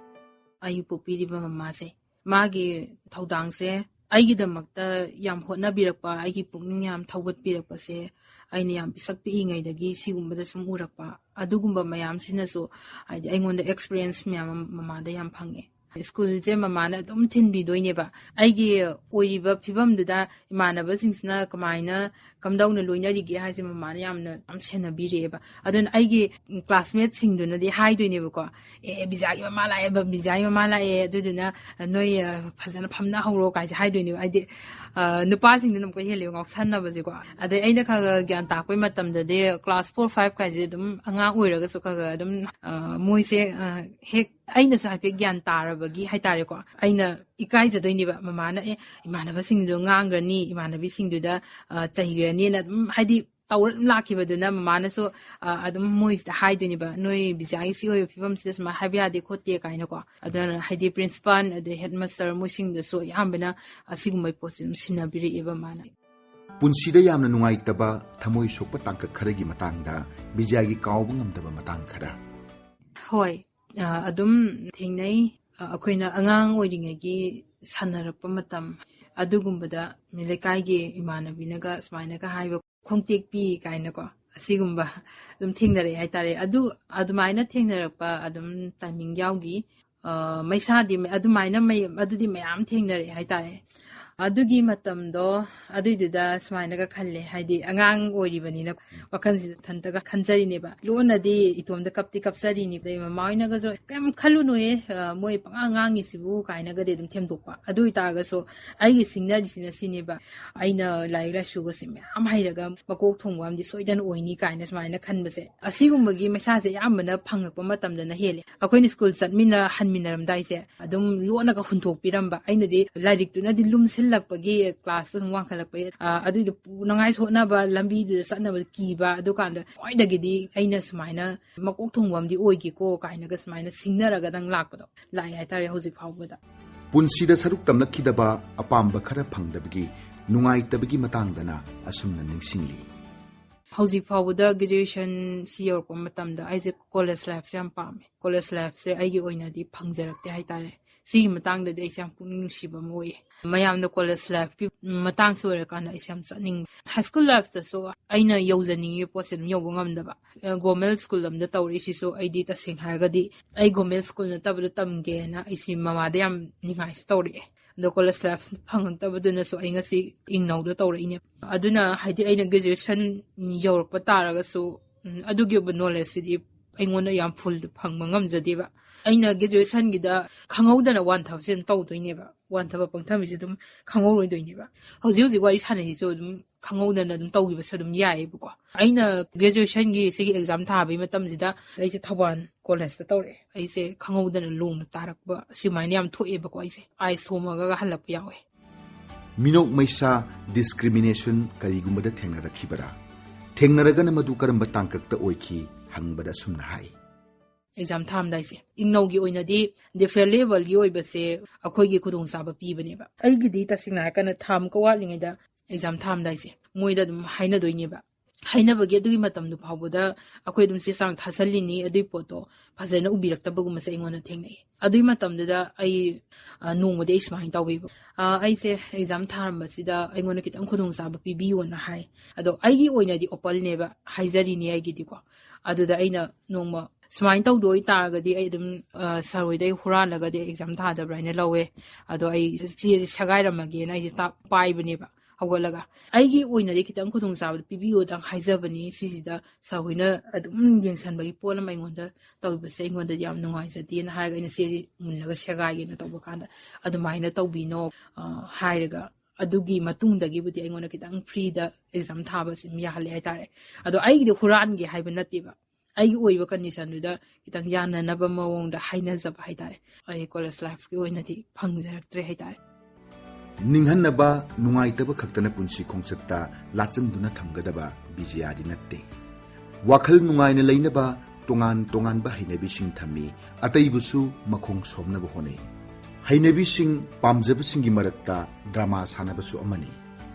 ꯑꯩ ꯄꯣꯛꯄꯤꯔꯤꯕ ꯃꯃꯥꯁꯦ, ꯃꯥꯒꯤ ꯊꯧꯗꯥꯡꯁꯦ ꯑꯩꯒꯤꯗꯃꯛꯇ ꯌꯥꯝ ꯍꯣꯠꯅꯕꯤꯔꯛꯄ, ꯑꯩꯒꯤ ꯄꯨꯛꯅꯤꯡ ꯌꯥꯝ ꯊꯧꯒꯠꯄꯤꯔꯛꯄꯁꯦ ꯑꯩꯅ ꯌꯥꯝ ꯄꯤꯁꯛ ꯄꯤꯛꯏꯉꯩꯗꯒꯤ ꯁꯤꯒꯨꯝꯕꯗ ꯁꯨꯝ ꯎꯔꯛꯄ, ꯑꯗꯨꯒꯨꯝꯕ ꯃꯌꯥꯝꯁꯤꯅꯁꯨ ꯍꯥꯏꯗꯤ ꯑꯩꯉꯣꯟꯗ ꯑꯦꯛꯁꯄꯤꯔꯤꯌꯦꯟꯁ ꯃꯌꯥꯝ ꯑꯃ ꯃꯃꯥꯗ ꯌꯥꯝ ꯐꯪꯉꯦ꯫ ꯁ꯭ꯀꯨꯜꯁꯦ ꯃꯃꯥꯅ ꯑꯗꯨꯝ ꯊꯤꯟꯕꯤꯗꯣꯏꯅꯦꯕ꯫ ꯑꯩꯒꯤ ꯑꯣꯏꯔꯤꯕ ꯐꯤꯕꯝꯗꯨꯗ ꯏꯃꯥꯟꯅꯕꯁꯤꯡꯁꯤꯅ ꯀꯃꯥꯏꯅ ꯀꯝꯗꯧꯅ ꯂꯣꯏꯅꯔꯤꯒꯦ ꯍꯥꯏꯁꯦ ꯃꯃꯥꯅ ꯌꯥꯝꯅ ꯌꯥꯝ ꯁꯦꯟꯅꯕꯤꯔꯛꯑꯦꯕ꯫ ꯑꯗꯨꯅ ꯑꯩꯒꯤ ꯀ꯭ꯂꯥꯁꯃꯦꯠꯁꯤꯡꯗꯨꯅꯗꯤ ꯍꯥꯏꯗꯣꯏꯅꯦꯕꯀꯣ, "ꯑꯦ, ꯕꯤꯖꯥꯒꯤ ꯃꯃꯥ ꯂꯥꯛꯑꯦꯕ, ꯕꯤꯖꯥꯒꯤ ꯃꯃꯥ ꯂꯥꯛꯑꯦ, ꯑꯗꯨꯗꯨꯅ ꯅꯣꯏ, ꯑ, ꯐꯖꯅ ꯐꯝꯅꯍꯧꯔꯣ" ꯀꯥꯏꯁꯦ ꯍꯥꯏꯗꯣꯏꯅꯦꯕ꯫ ꯍꯥꯏꯗꯤ, ꯑ, ꯅꯨꯄꯥꯁꯤꯡꯗꯨꯅ ꯑꯃꯨꯛꯀ ꯍꯦꯜꯂꯦꯕ ꯉꯥꯎꯁꯟꯅꯕꯁꯦꯀꯣ꯫ ꯑꯗꯩ ꯑꯩꯅ ꯈꯔ ꯈꯔ ꯒ꯭ꯌꯥꯟ ꯇꯥꯛꯄꯩ ꯃꯇꯝꯗꯗꯤ ꯀ꯭ꯂꯥꯁ ꯐꯣꯔ ꯐꯥꯏꯚ ꯀꯥꯏꯁꯦ ꯑꯗꯨꯝ ꯑꯉꯥꯡ ꯑꯣꯏꯔꯒꯁꯨ ꯈꯔ ꯈꯔ ꯑꯗꯨꯝ, ꯑ, ꯃꯣꯏꯁꯦ, ꯑ, ꯍꯦꯛ ꯑꯩꯅꯁꯨ ꯍꯥꯏꯐꯦꯠ ꯒ꯭ꯌꯥꯟ ꯇꯥꯔꯕꯒꯤ ꯍꯥꯏꯇꯥꯔꯦꯀꯣ, ꯑꯩꯅ ꯏꯀꯥꯏꯖꯗꯣꯏꯅꯦꯕ꯫ ꯃꯃꯥꯅ, "ꯑꯦ, ꯏꯃꯥꯟꯅꯕꯁꯤꯡꯗꯨꯗ ꯉꯥꯡꯈ꯭ꯔꯅꯤ, ꯏꯃꯥꯟꯅꯕꯤꯁꯤꯡꯗꯨꯗ, ꯑ, ꯆꯩꯈ꯭ꯔꯅꯤꯅ" ꯑꯗꯨꯝ ꯍꯥꯏꯗꯤ ꯇꯧꯔ ꯑꯗꯨꯝ ꯂꯥꯛꯈꯤꯕꯗꯨꯅ ꯃꯃꯥꯅꯁꯨ, ꯑ, ꯑꯗꯨꯝ ꯃꯣꯏꯁꯤꯗ ꯍꯥꯏꯗꯣꯏꯅꯦꯕ, "ꯅꯣꯏ ꯕꯤꯖꯥꯒꯤ ꯁꯤ ꯑꯣꯏꯕ ꯐꯤꯕꯝꯁꯤꯗ ꯁꯨꯃꯥꯏꯅ ꯍꯥꯏꯕ ꯌꯥꯗꯦ ꯈꯣꯠꯇꯦ" ꯀꯥꯏꯅꯀꯣ꯫ ꯑꯗꯨꯅ ꯍꯥꯏꯗꯤ ꯄ꯭ꯔꯤꯟꯁꯤꯄꯥꯜ ꯑꯗꯩ ꯍꯦꯗ ꯃꯥꯁꯇꯔ ꯃꯣꯏꯁꯤꯡꯗꯁꯨ ꯑꯌꯥꯝꯕꯅ ꯑꯁꯤꯒꯨꯝꯕꯒꯤ ꯄꯣꯠꯁꯦ ꯑꯗꯨꯝ ꯁꯤꯟꯅꯕꯤꯔꯛꯑꯦꯕ ꯃꯥꯅ꯫ ꯄꯨꯟꯁꯤꯗ ꯌꯥꯝꯅ ꯅꯨꯡꯉꯥꯏꯇꯕ, ꯊꯃꯣꯏ ꯁꯣꯛꯄ ꯇꯥꯡꯀꯛ ꯈꯔꯒꯤ ꯃꯇꯥꯡꯗ ꯕꯤꯖꯌꯥꯒꯤ ꯀꯥꯎꯕ ꯉꯝꯗꯕ ꯃꯇꯥꯡ ꯈꯔ꯫ ꯍꯣꯏ, ꯑ, ꯑꯗꯨꯝ ꯊꯦꯡꯅꯩ꯫ ꯑ, ꯑꯩꯈꯣꯏꯅ ꯑꯉꯥꯡ ꯑꯣꯏꯔꯤꯉꯩꯒꯤ ꯁꯥꯟꯅꯔꯛꯄ ꯃꯇꯝ, ꯑꯗꯨꯒꯨꯝꯕꯗ ꯂꯩꯀꯥꯏꯒꯤ ꯏꯃꯥꯟꯅꯕꯤꯅꯒ ꯁꯨꯃꯥꯏꯅꯒ ꯍꯥꯏꯕ, "ꯈꯣꯡꯇꯦꯛꯄꯤ" ꯀꯥꯏꯅꯀꯣ, ꯑꯁꯤꯒꯨꯝꯕ ꯑꯗꯨꯝ ꯊꯦꯡꯅꯔꯛꯑꯦ ꯍꯥꯏꯇꯥꯔꯦ꯫ ꯑꯗꯨ, ꯑꯗꯨꯃꯥꯏꯅ ꯊꯦꯡꯅꯔꯛꯄ ꯑꯗꯨꯝ ꯇꯥꯏꯃꯤꯡ ꯌꯥꯎꯈꯤ꯫ ꯑ, ꯃꯩꯁꯥꯗꯤ ꯃ-, ꯑꯗꯨꯃꯥꯏꯅ ꯃꯩ-, ꯑꯗꯨꯗꯤ ꯃꯌꯥꯝ ꯊꯦꯡꯅꯔꯛꯑꯦ ꯍꯥꯏꯇꯥꯔꯦ꯫ ꯑꯗꯨꯒꯤ ꯃꯇꯝꯗꯣ, ꯑꯗꯨꯏꯗꯨꯗ ꯁꯨꯃꯥꯏꯅꯒ ꯈꯜꯂꯦ, ꯍꯥꯏꯗꯤ ꯑꯉꯥꯡ ꯑꯣꯏꯔꯤꯕꯅꯤꯅ ꯋꯥꯈꯜꯁꯤꯗ ꯏꯊꯟꯇꯒ ꯈꯟꯖꯔꯤꯅꯦꯕ꯫ ꯂꯣꯟꯅꯗꯤ ꯏꯇꯣꯝꯗ ꯀꯞꯇꯤ ꯀꯞꯆꯔꯤꯅꯤ, ꯑꯗꯩ ꯃꯃꯥ ꯍꯣꯏꯅꯒꯁꯨ "ꯀꯩꯝ ꯈꯜꯂꯨꯅꯨꯍꯦ, ꯑ, ꯃꯣꯏ ꯄꯉꯥꯡ ꯉꯥꯡꯉꯤꯁꯤꯕꯨ" ꯀꯥꯏꯅꯒꯗꯤ ꯑꯗꯨꯝ ꯊꯦꯝꯗꯣꯛꯄ꯫ ꯑꯗꯨ ꯑꯣꯏꯇꯥꯔꯒꯁꯨ ꯑꯩꯒꯤ ꯁꯤꯡꯅꯔꯤꯁꯤꯅ ꯁꯤꯅꯦꯕ, ꯑꯩꯅ ꯂꯥꯏꯔꯤꯛ ꯂꯥꯏꯁꯨꯒꯁꯦ ꯃꯌꯥꯝ ꯍꯩꯔꯒ ꯃꯀꯣꯛ ꯊꯣꯡꯕ ꯑꯃꯗꯤ ꯁꯣꯏꯗꯅ ꯑꯣꯏꯅꯤ ꯀꯥꯏꯅ ꯁꯨꯃꯥꯏꯅ ꯈꯟꯕꯁꯦ, ꯑꯁꯤꯒꯨꯝꯕꯒꯤ ꯃꯩꯁꯥꯁꯦ ꯑꯌꯥꯝꯕꯅ ꯐꯪꯉꯛꯄ ꯃꯇꯝꯗꯅ ꯍꯦꯜꯂꯦ꯫ ꯑꯩꯈꯣꯏꯅ ꯁ꯭ꯀꯨꯜ ꯆꯠꯃꯤꯟꯅ ꯍꯟꯃꯤꯟꯅꯔꯝꯗꯥꯏꯁꯦ ꯑꯗꯨꯝ ꯂꯣꯟꯅꯒ ꯍꯨꯟꯊꯣꯛꯄꯤꯔꯝꯕ꯫ ꯑꯩꯅꯗꯤ ꯂꯥꯏꯔꯤꯛꯇꯨꯅꯗꯤ ꯂꯨꯝꯁꯤꯜꯂꯛꯄꯒꯤ, ꯀ꯭ꯂꯥꯁꯇ ꯁꯨꯝ ꯋꯥꯡꯈꯠꯂꯛꯄꯒꯤ, ꯑ, ꯑꯗꯨꯏꯗꯣ ꯄꯨꯅꯉꯥꯏ ꯍꯣꯠꯅꯕ, ꯂꯝꯕꯤꯗꯨꯗ ꯆꯠꯅꯕ ꯀꯤꯕ, ꯑꯗꯨꯀꯥꯟꯗ ꯈ꯭ꯋꯥꯏꯗꯒꯤꯗꯤ ꯑꯩꯅ ꯁꯨꯃꯥꯏꯅ ꯃꯀꯣꯛ ꯊꯣꯡꯕ ꯑꯃꯗꯤ ꯑꯣꯏꯒꯦꯀꯣ ꯀꯥꯏꯅꯒ ꯁꯨꯃꯥꯏꯅ ꯁꯤꯡꯅꯔꯒꯗꯪ ꯂꯥꯛꯄꯗꯣ ꯂꯥꯛꯑꯦ ꯍꯥꯏꯇꯥꯔꯦ ꯍꯧꯖꯤꯛ ꯐꯥꯎꯕꯗ꯫ ꯄꯨꯟꯁꯤꯗ ꯁꯔꯨꯛ ꯇꯝꯂꯛꯈꯤꯗꯕ ꯑꯄꯥꯝꯕ ꯈꯔ ꯐꯪꯗꯕꯒꯤ ꯅꯨꯡꯉꯥꯏꯇꯕꯒꯤ ꯃꯇꯥꯡꯗꯅ ꯑꯁꯨꯝꯅ ꯅꯤꯡꯁꯤꯡꯂꯤ꯫ ꯍꯧꯖꯤꯛ ꯐꯥꯎꯕꯗ graduation ꯁꯤ ꯌꯧꯔꯛꯄ ꯃꯇꯝꯗ ꯑꯩꯁꯦ college life ꯁꯦ ꯌꯥꯝ ꯄꯥꯝꯃꯦ꯫ College life ꯁꯦ ꯑꯩꯒꯤ ꯑꯣꯏꯅꯗꯤ ꯐꯪꯖꯔꯛꯇꯦ ꯍꯥꯏꯇꯥꯔꯦ꯫ ꯁꯤꯒꯤ ꯃꯇꯥꯡꯗꯗꯤ ꯑꯩꯁꯦ ꯌꯥꯝ ꯄꯨꯛꯅꯤꯡ ꯅꯨꯡꯁꯤꯕ ꯑꯃ ꯑꯣꯏꯌꯦ꯫ ꯃꯌꯥꯝꯅ college life ꯀꯤ ꯃꯇꯥꯡꯁꯦ ꯑꯣꯏꯔꯀꯥꯟꯗ ꯑꯩꯁꯦ ꯌꯥꯝ ꯆꯠꯅꯤꯡꯉꯦ꯫ High school life ꯇꯁꯨ ꯑꯩꯅ ꯌꯧꯖꯅꯤꯡꯉꯤꯕ ꯄꯣꯠꯁꯦ ꯑꯗꯨꯝ ꯌꯧꯕ ꯉꯝꯗꯕ꯫ ꯑ, government school ꯑꯃꯗ ꯇꯧꯔꯛꯏꯁꯤꯁꯨ ꯑꯩꯗꯤ ꯇꯁꯦꯡꯅ ꯍꯥꯏꯔꯒꯗꯤ ꯑꯩ government school ꯅꯠꯇꯕꯗ ꯇꯝꯒꯦꯅ ꯑꯩꯁꯤ ꯃꯃꯥꯗ ꯌꯥꯝ ꯅꯤꯡꯉꯥꯏꯁꯨ ꯇꯧꯔꯛꯑꯦ꯫ ꯑꯗꯣ college life ꯐꯪꯉꯛꯇꯕꯗꯨꯅꯁꯨ ꯑꯩ ꯉꯁꯤ ꯏꯪꯅꯧꯗ ꯇꯧꯔꯛꯏꯅꯦ꯫ ꯑꯗꯨꯅ ꯍꯥꯏꯗꯤ ꯑꯩꯅ graduation ꯌꯧꯔꯛꯄ ꯇꯥꯔꯒꯁꯨ, ꯎꯝ, ꯑꯗꯨꯒꯤ ꯑꯣꯏꯕ knowledge ꯁꯤꯗꯤ ꯑꯩꯉꯣꯟꯗ ꯌꯥꯝ full ꯐꯪꯕ ꯉꯝꯖꯗꯦꯕ꯫ ꯑꯩꯅ graduation ꯒꯤꯗ ꯈꯪꯍꯧꯗꯅ ꯋꯥꯟꯊꯕꯁꯦ ꯑꯗꯨꯝ ꯇꯧꯗꯣꯏꯅꯦꯕ꯫ ꯋꯥꯟꯊꯕ ꯄꯪꯊꯕꯁꯦ ꯑꯗꯨꯝ ꯈꯪꯍꯧꯔꯣꯏꯗꯣꯏꯅꯦꯕ꯫ ꯍꯧꯖꯤꯛ ꯍꯧꯖꯤꯛ ꯋꯥꯔꯤ ꯁꯥꯟꯅꯩꯁꯤꯁꯨ ꯑꯗꯨꯝ ꯈꯪꯍꯧꯗꯅ ꯑꯗꯨꯝ ꯇꯧꯈꯤꯕꯁꯨ ꯑꯗꯨꯝ ꯌꯥꯏꯌꯦꯕꯀꯣ꯫ ꯑꯩꯅ graduation ꯒꯤ ꯁꯤꯒꯤ exam ꯊꯥꯕꯒꯤ ꯃꯇꯝꯁꯤꯗ ꯑꯩꯁꯦ ꯊꯧꯕꯥꯜ college ꯇ ꯇꯧꯔꯛꯑꯦ꯫ ꯑꯩꯁꯦ ꯈꯪꯍꯧꯗꯅ ꯂꯣꯡꯅ ꯇꯥꯔꯛꯄ ꯁꯨꯃꯥꯏꯅ ꯌꯥꯝ ꯊꯣꯛꯑꯦꯕꯀꯣ꯫ ꯑꯩꯁꯦ ice ꯊꯣꯝꯃꯒ ꯍꯜꯂꯛꯄ ꯌꯥꯎꯋꯦ꯫ ꯃꯤꯅꯣꯛ ꯃꯩꯁꯥ, discrimination ꯀꯔꯤꯒꯨꯝꯕꯗ ꯊꯦꯡꯅꯔꯛꯈꯤꯕꯔꯥ? ꯊꯦꯡꯅꯔꯒꯅ ꯃꯗꯨ ꯀꯔꯝꯕ ꯇꯥꯡꯀꯛꯇ ꯑꯣꯏꯈꯤ ꯍꯪꯕꯗ ꯑꯁꯨꯝꯅ ꯍꯥꯏ꯫ Exam ꯊꯥꯔꯝꯗꯥꯏꯁꯦ ꯏꯪꯅꯧꯒꯤ ꯑꯣꯏꯅꯗꯤ different level ꯒꯤ ꯑꯣꯏꯕꯁꯦ ꯑꯩꯈꯣꯏꯒꯤ ꯈꯨꯗꯣꯡꯆꯥꯕ ꯄꯤꯕꯅꯦꯕ꯫ ꯑꯩꯒꯤꯗꯤ ꯇꯁꯦꯡꯅ ꯍꯥꯏꯔꯀꯥꯟꯗ ꯊꯥ ꯑꯃꯨꯛꯀ ꯋꯥꯠꯂꯤꯉꯩꯗ exam ꯊꯥꯔꯝꯗꯥꯏꯁꯦ ꯃꯣꯏꯗ ꯑꯗꯨꯝ ꯍꯥꯏꯅꯗꯣꯏꯅꯦꯕ꯫ ꯍꯥꯏꯅꯕꯒꯤ ꯑꯗꯨꯒꯤ ꯃꯇꯝꯗꯨ ꯐꯥꯎꯕꯗ ꯑꯩꯈꯣꯏ ꯑꯗꯨꯝ ꯆꯦ ꯆꯥꯡ ꯊꯥꯖꯤꯜꯂꯤꯅꯤ, ꯑꯗꯨꯒꯤ ꯄꯣꯠꯇꯣ ꯐꯖꯅ ꯎꯕꯤꯔꯛꯇꯕꯒꯨꯝꯕꯁꯦ ꯑꯩꯉꯣꯟꯗ ꯊꯦꯡꯅꯩ꯫ ꯑꯗꯨꯒꯤ ꯃꯇꯝꯗꯨꯗ ꯑꯩ, ꯑ, ꯅꯣꯡꯃꯗꯤ ꯑꯩ ꯁꯨꯃꯥꯏꯅ ꯇꯧꯋꯦꯕ꯫ ꯑ, ꯑꯩꯁꯦ exam ꯊꯥꯔꯝꯕꯁꯤꯗ ꯑꯩꯉꯣꯟꯗ ꯈꯤꯇꯪ ꯈꯨꯗꯣꯡꯆꯥꯕ ꯄꯤꯕꯤꯌꯣꯅ ꯍꯥꯏ꯫ ꯑꯗꯣ ꯑꯩꯒꯤ ꯑꯣꯏꯅꯗꯤ open ꯅꯦꯕ, ꯍꯥꯏꯖꯔꯤꯅꯦ ꯑꯩꯒꯤꯗꯤꯀꯣ꯫ ꯑꯗꯨꯗ ꯑꯩꯅ ꯅꯣꯡꯃ ꯁꯨꯃꯥꯏꯅ ꯇꯧꯗꯣꯏ ꯇꯥꯔꯒꯗꯤ ꯑꯩ ꯑꯗꯨꯝ ꯁꯥꯔ ꯍꯣꯏꯗꯩ ꯍꯨꯔꯥꯜꯂꯒꯗꯤ ꯑꯦꯛꯖꯥꯝ ꯊꯥꯗꯕ꯭ꯔꯥ ꯍꯥꯏꯅ ꯂꯧꯋꯦ꯫ ꯑꯗꯣ ꯑꯩ ꯆꯦꯁꯦ ꯁꯦꯒꯥꯏꯔꯝꯃꯒꯦꯅ ꯑꯩꯁꯦ ꯄꯥꯏꯕꯅꯦꯕ ꯍꯧꯒꯠꯂꯒ꯫ ꯑꯩꯒꯤ ꯑꯣꯏꯅꯗꯤ ꯈꯤꯇꯪ ꯈꯨꯗꯣꯡꯆꯥꯕꯗꯣ ꯄꯤꯕꯤꯌꯣꯗꯪ ꯍꯥꯏꯖꯕꯅꯤ꯫ ꯁꯤꯁꯤꯗ ꯁꯥꯔ ꯍꯣꯏꯅ ꯑꯗꯨꯝ ꯌꯦꯡꯁꯟꯕꯒꯤ ꯄꯣꯠ ꯑꯃ ꯑꯩꯉꯣꯟꯗ ꯇꯧꯕꯁꯦ ꯑꯩꯉꯣꯟꯗꯗꯤ ꯌꯥꯝ ꯅꯨꯡꯉꯥꯏꯖꯗꯦꯅ ꯍꯥꯏꯔꯒ ꯑꯩꯅ ꯆꯦꯁꯦ ꯃꯨꯜꯂꯒ ꯁꯦꯒꯥꯏꯒꯦꯅ ꯇꯧꯕ ꯀꯥꯟꯗ ꯑꯗꯨꯃꯥꯏꯅ ꯇꯧꯕꯤꯅꯣ ꯍꯥꯏꯔꯒ ꯑꯗꯨꯒꯤ ꯃꯇꯨꯡꯗꯒꯤꯕꯨꯗꯤ ꯑꯩꯉꯣꯟꯗ ꯈꯤꯇꯪ ꯐ꯭ꯔꯤꯗ ꯑꯦꯛꯖꯥꯝ ꯊꯥꯕꯁꯤ ꯑꯗꯨꯝ ꯌꯥꯍꯜꯂꯦ ꯍꯥꯏꯇꯥꯔꯦ꯫ ꯑꯗꯣ ꯑꯩꯒꯤꯗꯤ ꯍꯨꯔꯥꯟꯒꯦ ꯍꯥꯏꯕ ꯅꯠꯇꯦꯕ, ꯑꯩꯒꯤ ꯑꯣꯏꯕ ꯀꯟꯗꯤꯁꯟꯗꯨꯗ ꯈꯤꯇꯪ ꯌꯥꯅꯅꯕ ꯃꯑꯣꯡꯗ ꯍꯥꯏꯅꯖꯕ ꯍꯥꯏꯇꯥꯔꯦ꯫ ꯑꯩ ꯀꯣꯂꯦꯖ ꯂꯥꯏꯐꯀꯤ ꯑꯣꯏꯅꯗꯤ ꯐꯪꯖꯔꯛꯇ꯭ꯔꯦ ꯍꯥꯏꯇꯥꯔꯦ꯫ ꯅꯤꯡꯍꯟꯅꯕ, ꯅꯨꯡꯉꯥꯏꯇꯕ ꯈꯛꯇꯅ ꯄꯨꯟꯁꯤ ꯈꯣꯡꯆꯠꯇ ꯂꯥꯆꯟꯗꯨꯅ ꯊꯝꯒꯗꯕ ꯕꯤꯖꯌꯥꯗꯤ ꯅꯠꯇꯦ꯫ ꯋꯥꯈꯜ ꯅꯨꯡꯉꯥꯏꯅ ꯂꯩꯅꯕ ꯇꯣꯉꯥꯟ ꯇꯣꯉꯥꯟꯕ ꯍꯩꯅꯕꯤꯁꯤꯡ ꯊꯝꯃꯤ, ꯑꯇꯩꯕꯨꯁꯨ ꯃꯈꯣꯡ ꯁꯣꯝꯅꯕ ꯍꯣꯠꯅꯩ꯫ ꯍꯩꯅꯕꯤꯁꯤꯡ ꯄꯥꯝꯖꯕꯁꯤꯡꯒꯤ ꯃꯔꯛꯇ ꯗ꯭ꯔꯃꯥ ꯁꯥꯟꯅꯕꯁꯨ ꯑꯃꯅꯤ꯫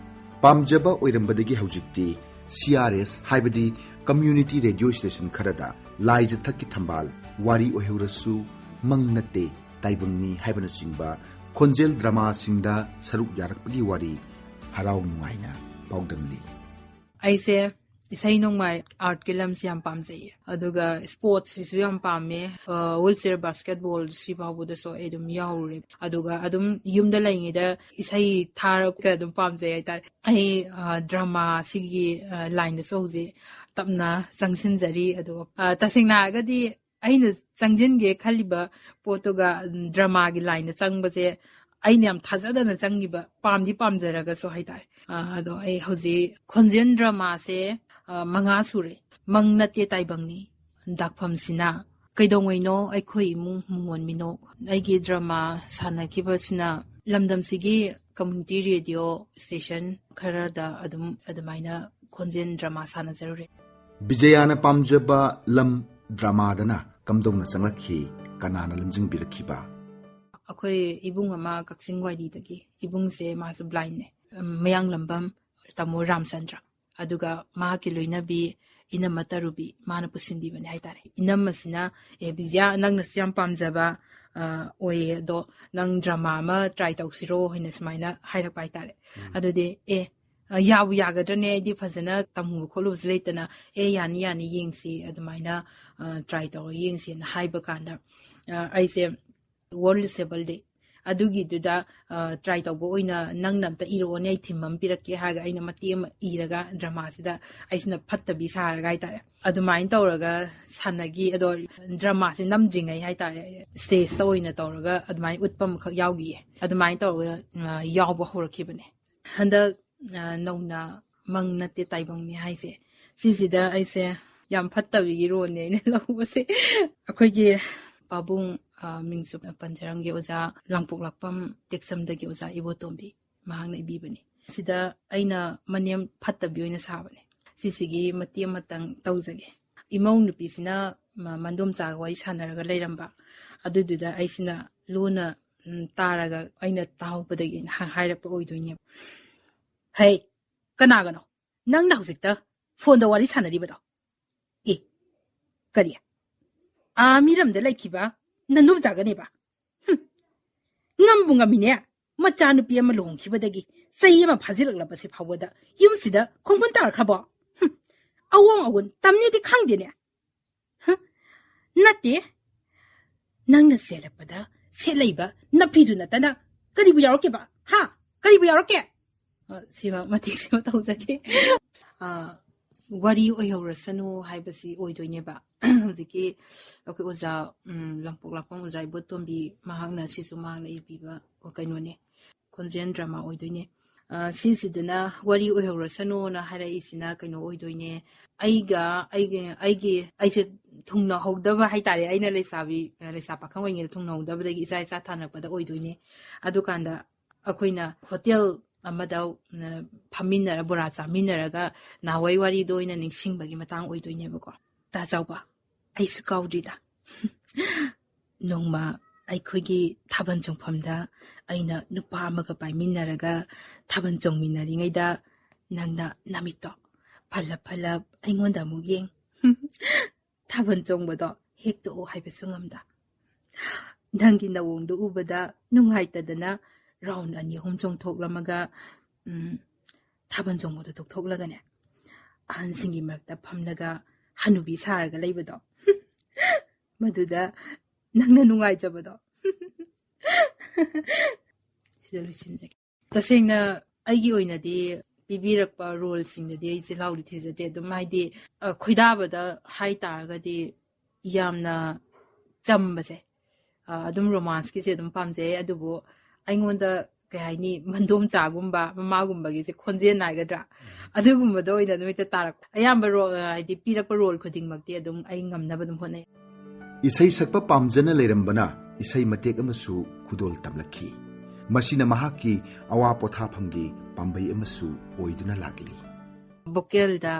ꯄꯥꯝꯖꯕ ꯑꯣꯏꯔꯝꯕꯗꯒꯤ ꯍꯧꯖꯤꯛꯇꯤ ꯁꯤ ꯑꯥꯔ ꯑꯦꯁ ꯍꯥꯏꯕꯗꯤ ꯀꯝꯃ꯭ꯌꯨꯅꯤꯇꯤ ꯔꯦꯗꯤꯑꯣ ꯁ꯭ꯇꯦꯁꯟ ꯈꯔꯗ ꯂꯥꯏꯖꯊꯛꯀꯤ ꯊꯝꯕꯥꯜ, ꯋꯥꯔꯤ ꯑꯣꯏꯍꯧꯔꯁꯨ, ꯃꯪ ꯅꯠꯇꯦ ꯇꯥꯏꯕꯪꯅꯤ ꯍꯥꯏꯕꯅꯆꯤꯡꯕ ꯈꯣꯟꯖꯦꯜ ꯗ꯭ꯔꯃꯥꯁꯤꯡꯗ ꯁꯔꯨꯛ ꯌꯥꯔꯛꯄꯒꯤ ꯋꯥꯔꯤ ꯍꯔꯥꯎ ꯅꯨꯡꯉꯥꯏꯅ ꯄꯥꯎꯗꯝꯂꯤ꯫ ꯑꯩꯁꯦ ꯏꯁꯩ ꯅꯣꯡꯃꯥꯏ ꯑꯥꯔꯠꯀꯤ ꯂꯝꯁꯤ ꯌꯥꯝ ꯄꯥꯝꯖꯩꯌꯦ, ꯑꯗꯨꯒ ꯁ꯭ꯄꯣꯔꯠꯁꯤꯁꯨ ꯌꯥꯝ ꯄꯥꯝꯃꯦ꯫ ꯋꯤꯜ ꯆꯤꯌꯔ ꯕꯥꯁꯀꯦꯠꯕꯣꯜ ꯁꯤ ꯐꯥꯎꯕꯗꯁꯨ ꯑꯩ ꯑꯗꯨꯝ ꯌꯥꯎꯔꯨꯔꯦ, ꯑꯗꯨꯒ ꯑꯗꯨꯝ ꯌꯨꯝꯗ ꯂꯩꯔꯤꯉꯩꯗ ꯏꯁꯩ ꯊꯥꯔꯒ ꯑꯗꯨꯝ ꯄꯥꯝꯖꯩ ꯍꯥꯏꯇꯥꯔꯦ꯫ ꯑꯩ ꯗ꯭ꯔꯃꯥ ꯁꯤꯒꯤ ꯂꯥꯏꯟꯗꯁꯨ ꯍꯧꯖꯤꯛ ꯇꯞꯅ ꯆꯪꯁꯤꯟꯖꯔꯤ꯫ ꯑꯗꯨꯒ ꯇꯁꯦꯡꯅ ꯍꯥꯏꯔꯒꯗꯤ ꯑꯩꯅ ꯆꯪꯁꯤꯟꯒꯦ ꯈꯜꯂꯤꯕ ꯄꯣꯠꯇꯨꯒ ꯗ꯭ꯔꯃꯥꯒꯤ ꯂꯥꯏꯟꯗ ꯆꯪꯕꯁꯦ ꯑꯩꯅ ꯌꯥꯝ ꯊꯥꯖꯗꯅ ꯆꯪꯈꯤꯕ, ꯄꯥꯝꯗꯤ ꯄꯥꯝꯖꯔꯒꯁꯨ ꯍꯥꯏꯇꯥꯔꯦ꯫ ꯑꯗꯣ ꯑꯩ ꯍꯧꯖꯤꯛ ꯈꯣꯟꯖꯦꯜ ꯗ꯭ꯔꯃꯥꯁꯦ ꯃꯉꯥ ꯁꯨꯔꯦ꯫ ꯃꯪ ꯅꯠꯇꯦ ꯇꯥꯏꯕꯪꯅꯤ, ꯗꯥꯛꯐꯝꯁꯤꯅ, ꯀꯩꯗꯧꯉꯩꯅꯣ ꯑꯩꯈꯣꯏ ꯏꯃꯨꯡ ꯃꯣꯟ ꯃꯤꯅꯣꯛ꯫ ꯑꯩꯒꯤ ꯗ꯭ꯔꯃꯥ ꯁꯥꯟꯅꯈꯤꯕꯁꯤꯅ ꯂꯝꯗꯝꯁꯤꯒꯤ ꯀꯝꯃ꯭ꯌꯨꯅꯤꯇꯤ ꯔꯦꯗꯤꯑꯣ ꯁ꯭ꯇꯦꯁꯟ ꯈꯔꯗ ꯑꯗꯨꯝ ꯑꯗꯨꯃꯥꯏꯅ ꯈꯣꯟꯖꯦꯜ ꯗ꯭ꯔꯃꯥ ꯁꯥꯟꯅꯖꯔꯨꯔꯦ꯫ ꯕꯤꯖꯌꯥꯅ ꯄꯥꯝꯖꯕ ꯂꯝ ꯗ꯭ꯔꯃꯥꯗꯅ ꯀꯝꯗꯧꯅ ꯆꯪꯂꯛꯈꯤ? ꯀꯅꯥꯅ ꯂꯝꯖꯤꯡꯕꯤꯔꯛꯈꯤꯕ? ꯑꯩꯈꯣꯏ ꯏꯕꯨꯡ ꯑꯃ ꯀꯛꯆꯤꯡ ꯋꯥꯏꯔꯤꯗꯒꯤ, ꯏꯕꯨꯡꯁꯦ ꯃꯥꯁꯨ ꯕ꯭ꯂꯥꯏꯟꯅꯦ, ꯃꯌꯥꯡꯂꯝꯕꯝ ꯇꯥꯃꯣ ꯔꯥꯝꯆꯟꯗ꯭ꯔ, ꯑꯗꯨꯒ ꯃꯍꯥꯛꯀꯤ ꯂꯣꯏꯅꯕꯤ ꯏꯅꯝꯃ ꯇꯔꯨꯕꯤ, ꯃꯥꯅ ꯄꯨꯁꯤꯟꯕꯤꯕꯅꯦ ꯍꯥꯏꯇꯥꯔꯦ꯫ ꯏꯅꯝꯃꯁꯤꯅ, "ꯑꯦ ꯕꯤꯖꯌꯥ, ꯅꯪꯅꯁꯨ ꯌꯥꯝ ꯄꯥꯝꯖꯕ ꯑꯣꯏꯌꯦ, ꯑꯗꯣ ꯅꯪ ꯗ꯭ꯔꯃꯥ ꯑꯃ ꯇ꯭ꯔꯥꯏ ꯇꯧꯁꯤꯔꯣ?" ꯍꯥꯏꯅ ꯁꯨꯃꯥꯏꯅ ꯍꯥꯏꯔꯛꯄ ꯍꯥꯏꯇꯥꯔꯦ꯫ ꯑꯗꯨꯗꯤ ꯑꯦ ꯑ, ꯌꯥꯕꯨ ꯌꯥꯒꯗ꯭ꯔꯅꯦ, ꯑꯩꯗꯤ ꯐꯖꯅ ꯇꯝꯃꯨꯕ ꯈꯣꯠꯂꯨꯕꯁꯨ ꯂꯩꯇꯅ, "ꯑꯦ, ꯌꯥꯅꯤ, ꯌꯥꯅꯤ, ꯌꯦꯡꯁꯤ, ꯑꯗꯨꯃꯥꯏꯅ, ꯑ, try ꯇꯧꯔꯒ ꯌꯦꯡꯁꯤꯅ" ꯍꯥꯏꯕ ꯀꯥꯟꯗ, ꯑ, ꯑꯩꯁꯦ World Disable Day ꯑꯗꯨꯒꯤꯗꯨꯗ, ꯑ, try ꯇꯧꯕ ꯑꯣꯏꯅ ꯅꯪꯅ ꯑꯝꯇ ꯏꯔꯛꯑꯣꯅꯦ, ꯑꯩ theme ꯑꯃ ꯄꯤꯔꯛꯀꯦ ꯍꯥꯏꯔꯒ ꯑꯩꯅ ꯃꯇꯦꯛ ꯑꯃ ꯏꯔꯒ dramaꯁꯤꯗ ꯑꯩꯁꯤꯅ ꯐꯠꯇꯕꯤ ꯁꯥꯔꯒ ꯍꯥꯏꯇꯥꯔꯦ, ꯑꯗꯨꯃꯥꯏꯅ ꯇꯧꯔꯒ ꯁꯥꯟꯅꯈꯤ꯫ ꯑꯗꯣ dramaꯁꯦ ꯅꯝꯗ꯭ꯔꯤꯉꯩ ꯍꯥꯏꯇꯥꯔꯦ, stageꯇ ꯑꯣꯏꯅ ꯇꯧꯔꯒ ꯑꯗꯨꯃꯥꯏꯅ ꯎꯠꯄ ꯑꯃꯈꯛ ꯌꯥꯎꯈꯤꯌꯦ꯫ ꯑꯗꯨꯃꯥꯏꯅ ꯇꯧꯔꯒ, ꯑ, ꯌꯥꯎꯕ ꯍꯧꯔꯛꯈꯤꯕꯅꯦ꯫ ꯍꯟꯗꯛ, ꯑ, ꯅꯧꯅ ꯃꯪ ꯅꯠꯇꯦ ꯇꯥꯏꯕꯪꯅꯤ ꯍꯥꯏꯁꯦ, ꯁꯤꯁꯤꯗ ꯑꯩꯁꯦ ꯌꯥꯝ ꯐꯠꯇꯕꯤꯒꯤ roleꯅꯦ ꯑꯩꯅ ꯂꯧꯕꯁꯦ꯫ ꯑꯩꯈꯣꯏꯒꯤ ꯄꯥꯕꯨꯡ, ꯑ, ꯃꯤꯡꯁꯨ ꯄꯟꯖꯔꯝꯒꯦ, ꯑꯣꯖꯥ ꯂꯥꯡꯄꯣꯛꯂꯥꯛꯄꯝ ꯇꯦꯛꯆꯝꯗꯒꯤ ꯑꯣꯖꯥ ꯏꯕꯣꯇꯣꯝꯕꯤ, ꯃꯍꯥꯛꯅ ꯏꯕꯤꯕꯅꯤ꯫ ꯁꯤꯗ ꯑꯩꯅ ꯃꯅꯦꯝ ꯐꯠꯇꯕꯤ ꯑꯣꯏꯅ ꯁꯥꯕꯅꯦ꯫ ꯁꯤꯁꯤꯒꯤ ꯃꯇꯦꯛ ꯑꯃꯇꯪ ꯇꯧꯖꯒꯦ꯫ ꯏꯃꯧ ꯅꯨꯄꯤꯁꯤꯅ ꯃ-, ꯃꯟꯗꯣꯝꯆꯥꯒ ꯋꯥꯔꯤ ꯁꯥꯟꯅꯔꯒ ꯂꯩꯔꯝꯕ꯫ ꯑꯗꯨꯗꯨꯗ ꯑꯩꯁꯤꯅ ꯂꯣꯟꯅ, ꯎꯝ, ꯇꯥꯔꯒ ꯑꯩꯅ ꯇꯥꯍꯧꯕꯗꯒꯤ ꯑꯩꯅ ꯍꯥ-, ꯍꯥꯏꯔꯛꯄ ꯑꯣꯏꯗꯣꯏꯅꯦꯕ꯫ "ꯍꯩ, ꯀꯅꯥꯒꯅꯣ ꯅꯪꯅ ꯍꯧꯖꯤꯛꯇ phoneꯗ ꯋꯥꯔꯤ ꯁꯥꯟꯅꯔꯤꯕꯗꯣ?" "ꯑꯦ, ꯀꯔꯤ? ꯑꯥ, ꯃꯤꯔꯝꯗ ꯂꯩꯈꯤꯕ ꯅꯟꯗꯣꯝꯆꯥꯒꯅꯦꯕ?" "ꯍꯨꯝ, ꯉꯝꯕꯨ ꯉꯝꯃꯤꯅꯦ꯫ ꯃꯆꯥꯅꯨꯄꯤ ꯑꯃ ꯂꯨꯍꯣꯡꯈꯤꯕꯗꯒꯤ ꯆꯍꯤ ꯑꯃ ꯐꯥꯖꯤꯜꯂꯛꯂꯕꯁꯤ ꯐꯥꯎꯕꯗ ꯌꯨꯝꯁꯤꯗ ꯈꯣꯡꯒꯨꯟ ꯇꯥꯔꯛꯈ꯭ꯔꯕꯣ? ꯍꯨꯝ, ꯑꯑꯣꯡ ꯑꯑꯣꯟ ꯇꯝꯅꯤꯗꯤ ꯈꯪꯗꯦꯅꯦ꯫ ꯍꯨꯝ, ꯅꯠꯇꯦ, ꯅꯪꯅ ꯆꯦꯜꯂꯛꯄꯗ ꯁꯦꯠꯂꯛꯏꯕ ꯅꯐꯤꯗꯨ ꯅꯠꯇꯅ ꯀꯔꯤꯕꯨ ꯌꯥꯎꯔꯛꯀꯦꯕ? ꯍꯥ? ꯀꯔꯤꯕꯨ ꯌꯥꯎꯔꯛꯀꯦ?" ꯑ, ꯁꯤꯃ, ꯃꯇꯦꯛꯁꯤꯃ ꯇꯧꯖꯒꯦ꯫ ꯑ, "ꯋꯥꯔꯤ ꯑꯣꯏꯍꯧꯔꯁꯅꯨ" ꯍꯥꯏꯕꯁꯤ ꯑꯣꯏꯗꯣꯏꯅꯦꯕ꯫ ꯍꯧꯖꯤꯛꯀꯤ ꯑꯩꯈꯣꯏ ꯑꯣꯖꯥ, ꯎꯝ, ꯂꯥꯡꯄꯣꯛꯂꯥꯛꯄꯝ ꯑꯣꯖꯥ ꯏꯕꯣꯇꯣꯝꯕꯤ, ꯃꯍꯥꯛꯅ, ꯁꯤꯁꯨ ꯃꯍꯥꯛꯅ ꯏꯕꯤꯕ ꯀꯩꯅꯣꯅꯦ, ꯈꯣꯟꯖꯦꯜ drama ꯑꯣꯏꯗꯣꯏꯅꯦ꯫ ꯑ, ꯁꯤꯁꯤꯗꯅ "ꯋꯥꯔꯤ ꯑꯣꯏꯍꯧꯔꯁꯅꯨꯅ" ꯍꯥꯏꯔꯛꯏꯁꯤꯅ ꯀꯩꯅꯣ ꯑꯣꯏꯗꯣꯏꯅꯦ, ꯑꯩꯒ, ꯑꯩꯒꯤ, ꯑꯩꯒꯤ, ꯑꯩꯁꯦ ꯊꯨꯡꯅꯍꯧꯗꯕ ꯍꯥꯏꯇꯥꯔꯦ, ꯑꯩꯅ ꯂꯩꯁꯥꯕꯤ, ꯂꯩꯁꯥ ꯄꯥꯈꯪ ꯑꯣꯏꯔꯤꯉꯩꯗ ꯊꯨꯡꯅꯍꯧꯗꯕꯗꯒꯤ ꯏꯆꯥ ꯏꯆꯥ ꯊꯥꯅꯔꯛꯄꯗ ꯑꯣꯏꯗꯣꯏꯅꯦ꯫ ꯑꯗꯨꯀꯥꯟꯗ ꯑꯩꯈꯣꯏꯅ hotel ꯑꯃꯗ, ꯑ, ꯐꯝꯃꯤꯟꯅꯔ ꯕꯣꯔꯥ ꯆꯥꯃꯤꯟꯅꯔꯒ ꯅꯍꯥꯟꯋꯥꯏ ꯋꯥꯔꯤꯗꯣ ꯑꯣꯏꯅ ꯅꯤꯡꯁꯤꯡꯕꯒꯤ ꯃꯇꯥꯡ ꯑꯣꯏꯗꯣꯏꯅꯦꯕꯀꯣ꯫ "ꯇꯥ ꯆꯥꯎꯕ, ꯑꯩꯁꯨ ꯀꯥꯎꯗ꯭ꯔꯤꯗ꯫ ꯅꯣꯡꯃ ꯑꯩꯈꯣꯏꯒꯤ ꯊꯥꯕꯜ ꯆꯣꯡꯐꯝꯗ ꯑꯩꯅ ꯅꯨꯄꯥ ꯑꯃꯒ ꯄꯥꯏꯃꯤꯟꯅꯔꯒ ꯊꯥꯕꯜ ꯆꯣꯡꯃꯤꯟꯅꯔꯤꯉꯩꯗ ꯅꯪꯅ ꯅꯃꯤꯠꯇꯣ ꯐꯜꯂꯞ ꯐꯜꯂꯞ ꯑꯩꯉꯣꯟꯗ ꯑꯃꯨꯛ ꯌꯦꯡ꯫ ꯊꯥꯕꯜ ꯆꯣꯡꯕꯗꯣ ꯍꯦꯛ ꯇꯣꯛꯑꯣ ꯍꯥꯏꯕꯁꯨ ꯉꯝꯗ꯫ ꯅꯪꯒꯤ ꯅꯑꯣꯡꯗꯣ ꯎꯕꯗ ꯅꯨꯡꯉꯥꯏꯇꯗꯅ round ꯑꯅꯤ ꯑꯍꯨꯝ ꯆꯣꯡꯊꯣꯛꯂꯝꯃꯒ, ꯎꯝ, ꯊꯥꯕꯜ ꯆꯣꯡꯕꯗꯣ ꯇꯣꯛꯊꯣꯛꯂꯒꯅꯦ, ꯑꯍꯟꯁꯤꯡꯒꯤ ꯃꯔꯛꯇ ꯐꯝꯂꯒ ꯍꯅꯨꯕꯤ ꯁꯥꯔꯒ ꯂꯩꯕꯗꯣ, ꯃꯗꯨꯗ ꯅꯪꯅ ꯅꯨꯡꯉꯥꯏꯖꯕꯗꯣ꯫ ꯁꯤꯗ ꯂꯣꯏꯁꯤꯟꯖꯒꯦ꯫ ꯇꯁꯦꯡꯅ ꯑꯩꯒꯤ ꯑꯣꯏꯅꯗꯤ ꯄꯤꯕꯤꯔꯛꯄ ꯔꯣꯜꯁꯤꯡꯗꯗꯤ ꯑꯩ ꯆꯤꯜꯍꯥꯎꯗꯤ ꯊꯤꯖꯗꯦ꯫ ꯑꯗꯨꯝ ꯍꯥꯏꯗꯤ, ꯑ, ꯈꯣꯏꯗꯥꯕꯗ ꯍꯥꯏ ꯇꯥꯔꯒꯗꯤ ꯌꯥꯝꯅ ꯆꯝꯕꯁꯦ, ꯑ, ꯑꯗꯨꯝ ꯔꯣꯃꯥꯟꯁꯀꯤꯁꯦ ꯑꯗꯨꯝ ꯄꯥꯝꯖꯩ꯫ ꯑꯗꯨꯕꯨ ꯑꯩꯉꯣꯟꯗ, ꯀꯩ ꯍꯥꯏꯅꯤ, ꯃꯟꯗꯣꯝꯆꯥꯒꯨꯝꯕ, ꯃꯃꯥꯒꯨꯝꯕꯒꯤꯁꯦ ꯈꯣꯟꯖꯦꯜ ꯍꯥꯏꯒꯗ꯭ꯔꯥ, ꯑꯗꯨꯒꯨꯝꯕꯗ ꯑꯣꯏꯅ ꯑꯗꯨꯝ ꯍꯦꯛꯇ ꯇꯥꯔꯛꯄ꯫ ꯑꯌꯥꯝꯕ ꯔꯣ-, ꯑ, ꯍꯥꯏꯗꯤ ꯄꯤꯔꯛꯄ ꯔꯣꯜ ꯈꯨꯗꯤꯡꯃꯛꯇꯤ ꯑꯗꯨꯝ ꯑꯩ ꯉꯝꯅꯕ ꯑꯗꯨꯝ ꯍꯣꯠꯅꯩ꯫ ꯏꯁꯩ ꯁꯛꯄ ꯄꯥꯝꯖꯅ ꯂꯩꯔꯝꯕꯅ ꯏꯁꯩ ꯃꯇꯦꯛ ꯑꯃꯁꯨ ꯈꯨꯗꯣꯜ ꯇꯝꯂꯛꯈꯤ꯫ ꯃꯁꯤꯅ ꯃꯍꯥꯛꯀꯤ ꯑꯋꯥ ꯄꯣꯊꯥꯐꯝꯒꯤ ꯄꯥꯝꯕꯩ ꯑꯃꯁꯨ ꯑꯣꯏꯗꯨꯅ ꯂꯥꯛꯂꯤ꯫ ꯚꯣꯀꯦꯜꯗ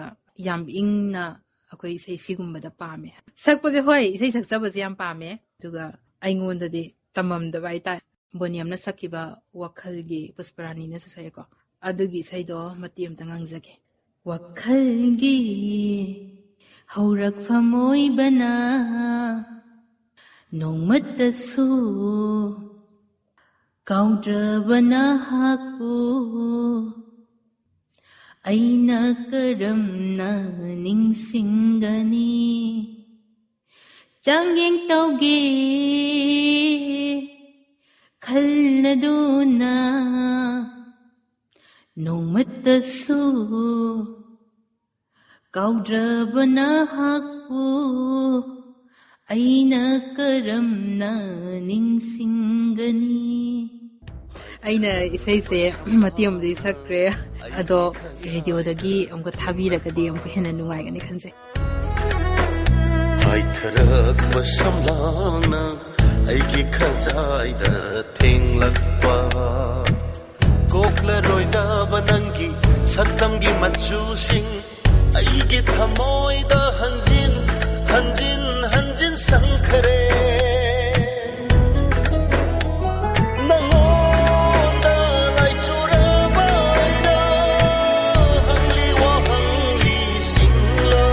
ꯌꯥꯝ ꯏꯪꯅ ꯑꯩꯈꯣꯏ ꯏꯁꯩ ꯁꯤꯒꯨꯝꯕꯗ ꯄꯥꯝꯃꯦ꯫ ꯁꯛꯄꯁꯦ, ꯍꯣꯏ, ꯏꯁꯩ ꯁꯛꯆꯕꯁꯦ ꯌꯌꯥꯝ ꯄꯥꯝꯃꯦ꯫ ꯑꯗꯨꯒ ꯑꯩꯉꯣꯟꯗꯗꯤ ꯇꯝꯃꯝꯗꯕ ꯍꯥꯏꯇꯥꯔꯦ꯫ ꯕꯣꯅꯤꯌꯝꯅ ꯁꯛꯈꯤꯕ ꯋꯥꯈꯜꯒꯤ, ꯄꯨꯁꯄꯔꯥꯅꯤꯅꯁꯨ ꯁꯛꯑꯦꯀꯣ, ꯑꯗꯨꯒꯤ ꯏꯁꯩꯗꯣ ꯃꯇꯦꯛ ꯑꯃꯇ ꯉꯪꯖꯒꯦ꯫ ꯋꯥꯈꯜꯒꯤ ꯍꯧꯔꯛꯐꯝ ꯑꯣꯏꯕꯅ ꯅꯣꯡꯃꯠꯇꯁꯨ ꯀꯥꯎꯗ꯭ꯔꯕ ꯅꯍꯥꯛꯄꯨ ꯑꯩꯅ ꯀꯔꯝꯅ ꯅꯤꯡꯁꯤꯡꯒꯅꯤ? ꯆꯥꯡꯌꯦꯡ ꯇꯧꯒꯦ ꯈꯜꯂꯗꯨꯅ ꯅꯣꯡꯃꯠꯇꯁꯨ ꯀꯥꯎꯗ꯭ꯔꯕ ꯅꯍꯥꯛꯄꯨ ꯑꯩꯅ ꯀꯔꯝꯅ ꯅꯤꯡꯁꯤꯡꯒꯅꯤ? ꯑꯩꯅ ꯏꯁꯩꯁꯦ ꯃꯇꯦꯛ ꯑꯃꯗꯤ ꯁꯛꯈ꯭ꯔꯦ, ꯑꯗꯣ ꯔꯦꯗꯤꯑꯣꯗꯒꯤ ꯑꯃꯨꯛꯀ ꯊꯥꯕꯤꯔꯒꯗꯤ ꯑꯃꯨꯛꯀ ꯍꯦꯟꯅ ꯅꯨꯡꯉꯥꯏꯒꯅꯤ ꯈꯟꯖꯩ꯫ ꯍꯥꯏꯊꯔꯛꯄ ꯁꯝꯂꯥꯡꯅ ꯑꯩꯒꯤ ꯈꯖꯥꯏꯗ ꯊꯦꯡꯂꯛꯄ, ꯀꯣꯛꯂꯔꯣꯏꯗꯕ ꯅꯪꯒꯤ ꯁꯛꯇꯝꯒꯤ ꯃꯆꯨꯁꯤꯡ ꯑꯩꯒꯤ ꯊꯃꯣꯏꯗ ꯍꯟꯖꯤꯟ ꯍꯟꯖꯤꯟ ꯍꯟꯖꯤꯟ ꯁꯪꯈꯔꯦ꯫ ꯅꯪꯉꯣꯟꯗ ꯂꯥꯏꯆꯨꯔꯕ ꯑꯩꯅ ꯍꯪꯂꯤ ꯋꯥꯍꯪꯂꯤꯁꯤꯡꯂ,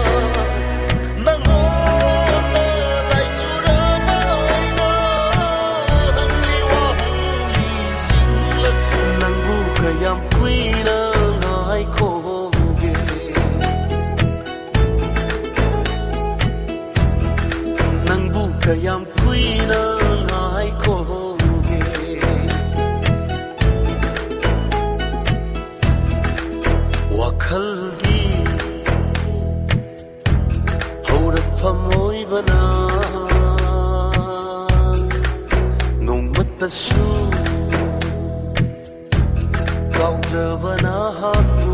ꯅꯪꯉꯣꯟꯗ ꯂꯥꯏꯆꯨꯔꯕ ꯑꯩꯅ ꯍꯪꯂꯤ ꯋꯥꯍꯪꯂꯤꯁꯤꯡꯂ, ꯅꯪꯕꯨ ꯀꯌꯥꯝ ꯀꯨꯏꯅ ꯉꯥꯏ ꯅꯠꯇ꯭ꯔꯕꯅ ꯍꯥꯞꯄꯨ,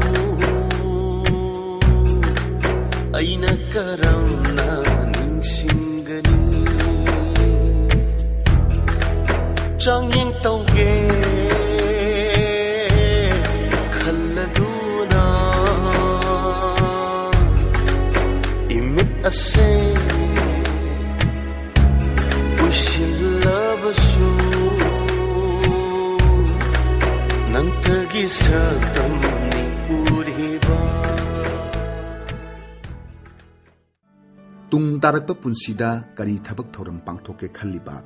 ꯑꯩꯅ ꯀꯔꯝꯅ ꯅꯤꯡꯁꯤꯡꯒꯅꯤ? ꯆꯥꯡꯌꯦꯡ ꯇꯧꯒꯦ ꯈꯜꯂꯗꯨꯅ ꯏꯃꯤꯠ ꯑꯁꯦ ꯎꯏꯁꯤꯜꯂꯕꯁꯨ ꯅꯪꯇꯒꯤ ꯁꯛꯇꯝꯅꯤ ꯎꯔꯤꯕ꯫ ꯇꯨꯡ ꯇꯥꯔꯛꯄ ꯄꯨꯟꯁꯤꯗ ꯀꯔꯤ ꯊꯕꯛ ꯊꯧꯔꯝ ꯄꯥꯡꯊꯣꯛꯀꯦ ꯈꯜꯂꯤꯕ,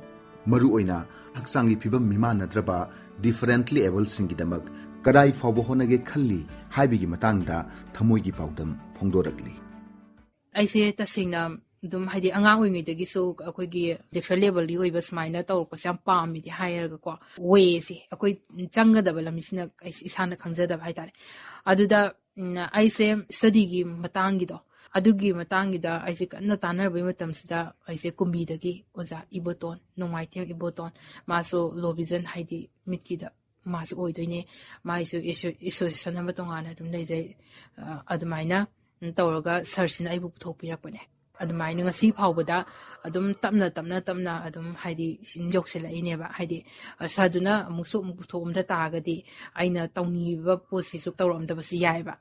ꯃꯔꯨꯑꯣꯏꯅ ꯍꯛꯆꯥꯡꯒꯤ ꯐꯤꯕꯝ ꯃꯤꯃꯥꯟꯅꯗ꯭ꯔꯕ differently abledꯁꯤꯡꯒꯤꯗꯃꯛ ꯀꯗꯥꯏ ꯐꯥꯎꯕ ꯍꯣꯠꯅꯒꯦ ꯈꯜꯂꯤ ꯍꯥꯏꯕꯒꯤ ꯃꯇꯥꯡꯗ ꯊꯃꯣꯏꯒꯤ ꯄꯥꯎꯗꯝ ꯐꯣꯡꯗꯣꯔꯛꯂꯤ꯫ ꯑꯩꯁꯦ ꯇꯁꯦꯡꯅ ꯑꯗꯨꯝ, ꯍꯥꯏꯗꯤ, ꯑꯉꯥꯡ ꯑꯣꯏꯔꯤꯉꯩꯗꯒꯤꯁꯨ ꯑꯩꯈꯣꯏꯒꯤ differently abledꯀꯤ ꯑꯣꯏꯕ ꯁꯨꯃꯥꯏꯅ ꯇꯧꯔꯛꯄꯁꯦ ꯌꯥꯝ ꯄꯥꯝꯃꯤꯗꯤ ꯍꯥꯏꯔꯒꯀꯣ, wayꯁꯦ, ꯑꯩꯈꯣꯏ ꯆꯪꯒꯗꯕ ꯂꯝꯕꯤꯁꯤꯅ ꯑꯩ ꯏꯁꯥꯅ ꯈꯪꯖꯗꯕ ꯍꯥꯏꯇꯥꯔꯦ꯫ ꯑꯗꯨꯗ, ꯎꯝ, ꯑꯩꯁꯦ studyꯒꯤ ꯃꯇꯥꯡꯒꯤꯗꯣ, ꯑꯗꯨꯒꯤ ꯃꯇꯥꯡꯒꯤꯗ ꯑꯩꯁꯦ ꯀꯟꯅ ꯇꯥꯟꯅꯔꯕꯩ ꯃꯇꯝꯁꯤꯗ, ꯑꯩꯁꯦ ꯀꯨꯝꯕꯤꯗꯒꯤ ꯑꯣꯖꯥ ꯏꯕꯣꯇꯣꯟ, ꯅꯣꯡꯃꯥꯏꯊꯦꯝ ꯏꯕꯣꯇꯣꯟ, ꯃꯥꯁꯨ low vision, ꯍꯥꯏꯗꯤ ꯃꯤꯠꯀꯤꯗ ꯃꯥꯁꯨ ꯑꯣꯏꯗꯣꯏꯅꯦ꯫ ꯃꯥꯒꯤꯁꯨ ꯑꯦꯁꯣ-, association ꯑꯃ ꯇꯣꯉꯥꯟꯅ ꯑꯗꯨꯝ ꯂꯩꯖꯩ꯫ ꯑ, ꯑꯗꯨꯃꯥꯏꯅ ꯇꯧꯔꯒ sirꯁꯤꯅ ꯑꯩꯕꯨ ꯄꯨꯊꯣꯛꯄꯤꯔꯛꯄꯅꯦ꯫ ꯑꯗꯨꯃꯥꯏꯅ ꯉꯁꯤ ꯐꯥꯎꯕꯗ ꯑꯗꯨꯝ ꯇꯞꯅ, ꯇꯞꯅ, ꯇꯞꯅ ꯑꯗꯨꯝ, ꯍꯥꯏꯗꯤ, ꯁꯨꯝ ꯌꯧꯁꯤꯜꯂꯛꯏꯅꯦꯕ꯫ ꯍꯥꯏꯗꯤ, ꯑ, sirꯗꯨꯅ ꯑꯃꯨꯛꯁꯨ ꯑꯃꯨꯛ ꯄꯨꯊꯣꯛꯑꯝꯗ ꯇꯥꯔꯒꯗꯤ ꯑꯩꯅ ꯇꯧꯅꯤꯡꯉꯤꯕ ꯄꯣꯠꯁꯤꯁꯨ ꯇꯧꯔꯝꯗꯕꯁꯨ ꯌꯥꯏꯑꯕ꯫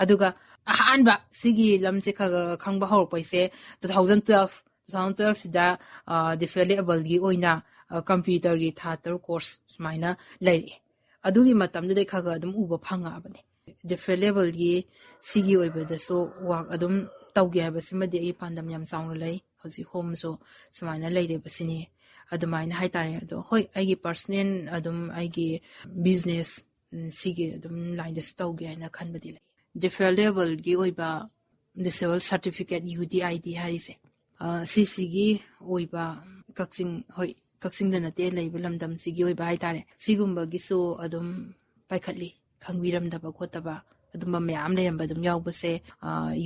ꯑꯗꯨꯒ ꯑꯍꯥꯟꯕ ꯁꯤꯒꯤ ꯂꯝꯁꯦ ꯈꯔ ꯈꯔ ꯈꯪꯕ ꯍꯧꯔꯛꯄꯩꯁꯦ two thousand twelve, two thousand twelveꯁꯤꯗ, ꯑ, differently abledꯀꯤ ꯑꯣꯏꯅ, ꯑ, computerꯒꯤ ꯊꯥ ꯇꯔꯨꯛ course ꯁꯨꯃꯥꯏꯅ ꯂꯩꯔꯛꯑꯦ꯫ ꯑꯗꯨꯒꯤ ꯃꯇꯝꯗꯨꯗꯩ ꯈꯔ ꯈꯔ ꯑꯗꯨꯝ ꯎꯕ ꯐꯪꯉꯛꯑꯕꯅꯦ꯫ Differently abledꯀꯤ ꯁꯤꯒꯤ ꯑꯣꯏꯕꯗꯁꯨ work ꯑꯗꯨꯝ ꯇꯧꯒꯦ ꯍꯥꯏꯕꯁꯤꯃꯗꯤ ꯑꯩꯒꯤ ꯄꯥꯟꯗꯝ ꯌꯥꯝ ꯆꯥꯎꯅ ꯂꯩ꯫ ꯍꯧꯖꯤꯛ homeꯁꯨ ꯁꯨꯃꯥꯏꯅ ꯂꯩꯔꯤꯕꯁꯤꯅꯤ꯫ ꯑꯗꯨꯃꯥꯏꯅ ꯍꯥꯏꯇꯥꯔꯦ꯫ ꯑꯗꯣ ꯍꯣꯏ, ꯑꯩꯒꯤ personal ꯑꯗꯨꯝ ꯑꯩꯒꯤ business, ꯎꯝ, ꯁꯤꯒꯤ ꯑꯗꯨꯝ lineꯗꯁꯨ ꯇꯧꯒꯦ ꯍꯥꯏꯅ ꯈꯟꯕꯗꯤ ꯂꯩ꯫ Differently abledꯀꯤ ꯑꯣꯏꯕ disable certificate, UDID ꯍꯥꯏꯔꯤꯁꯦ, ꯑ, ꯁꯤꯁꯤꯒꯤ ꯑꯣꯏꯕ ꯀꯛꯆꯤꯡ, ꯍꯣꯏ, ꯀꯛꯆꯤꯡꯗ ꯅꯠꯇꯦ, ꯂꯩꯕ ꯂꯝꯗꯝꯁꯤꯒꯤ ꯑꯣꯏꯕ ꯍꯥꯏꯇꯥꯔꯦ, ꯁꯤꯒꯨꯝꯕꯒꯤꯁꯨ ꯑꯗꯨꯝ ꯄꯥꯏꯈꯠꯂꯤ꯫ ꯈꯪꯕꯤꯔꯝꯗꯕ ꯈꯣꯠꯇꯕ ꯑꯗꯨꯝꯕ ꯃꯌꯥꯝ ꯂꯩꯔꯝꯕ ꯑꯗꯨꯝ ꯌꯥꯎꯕꯁꯦ,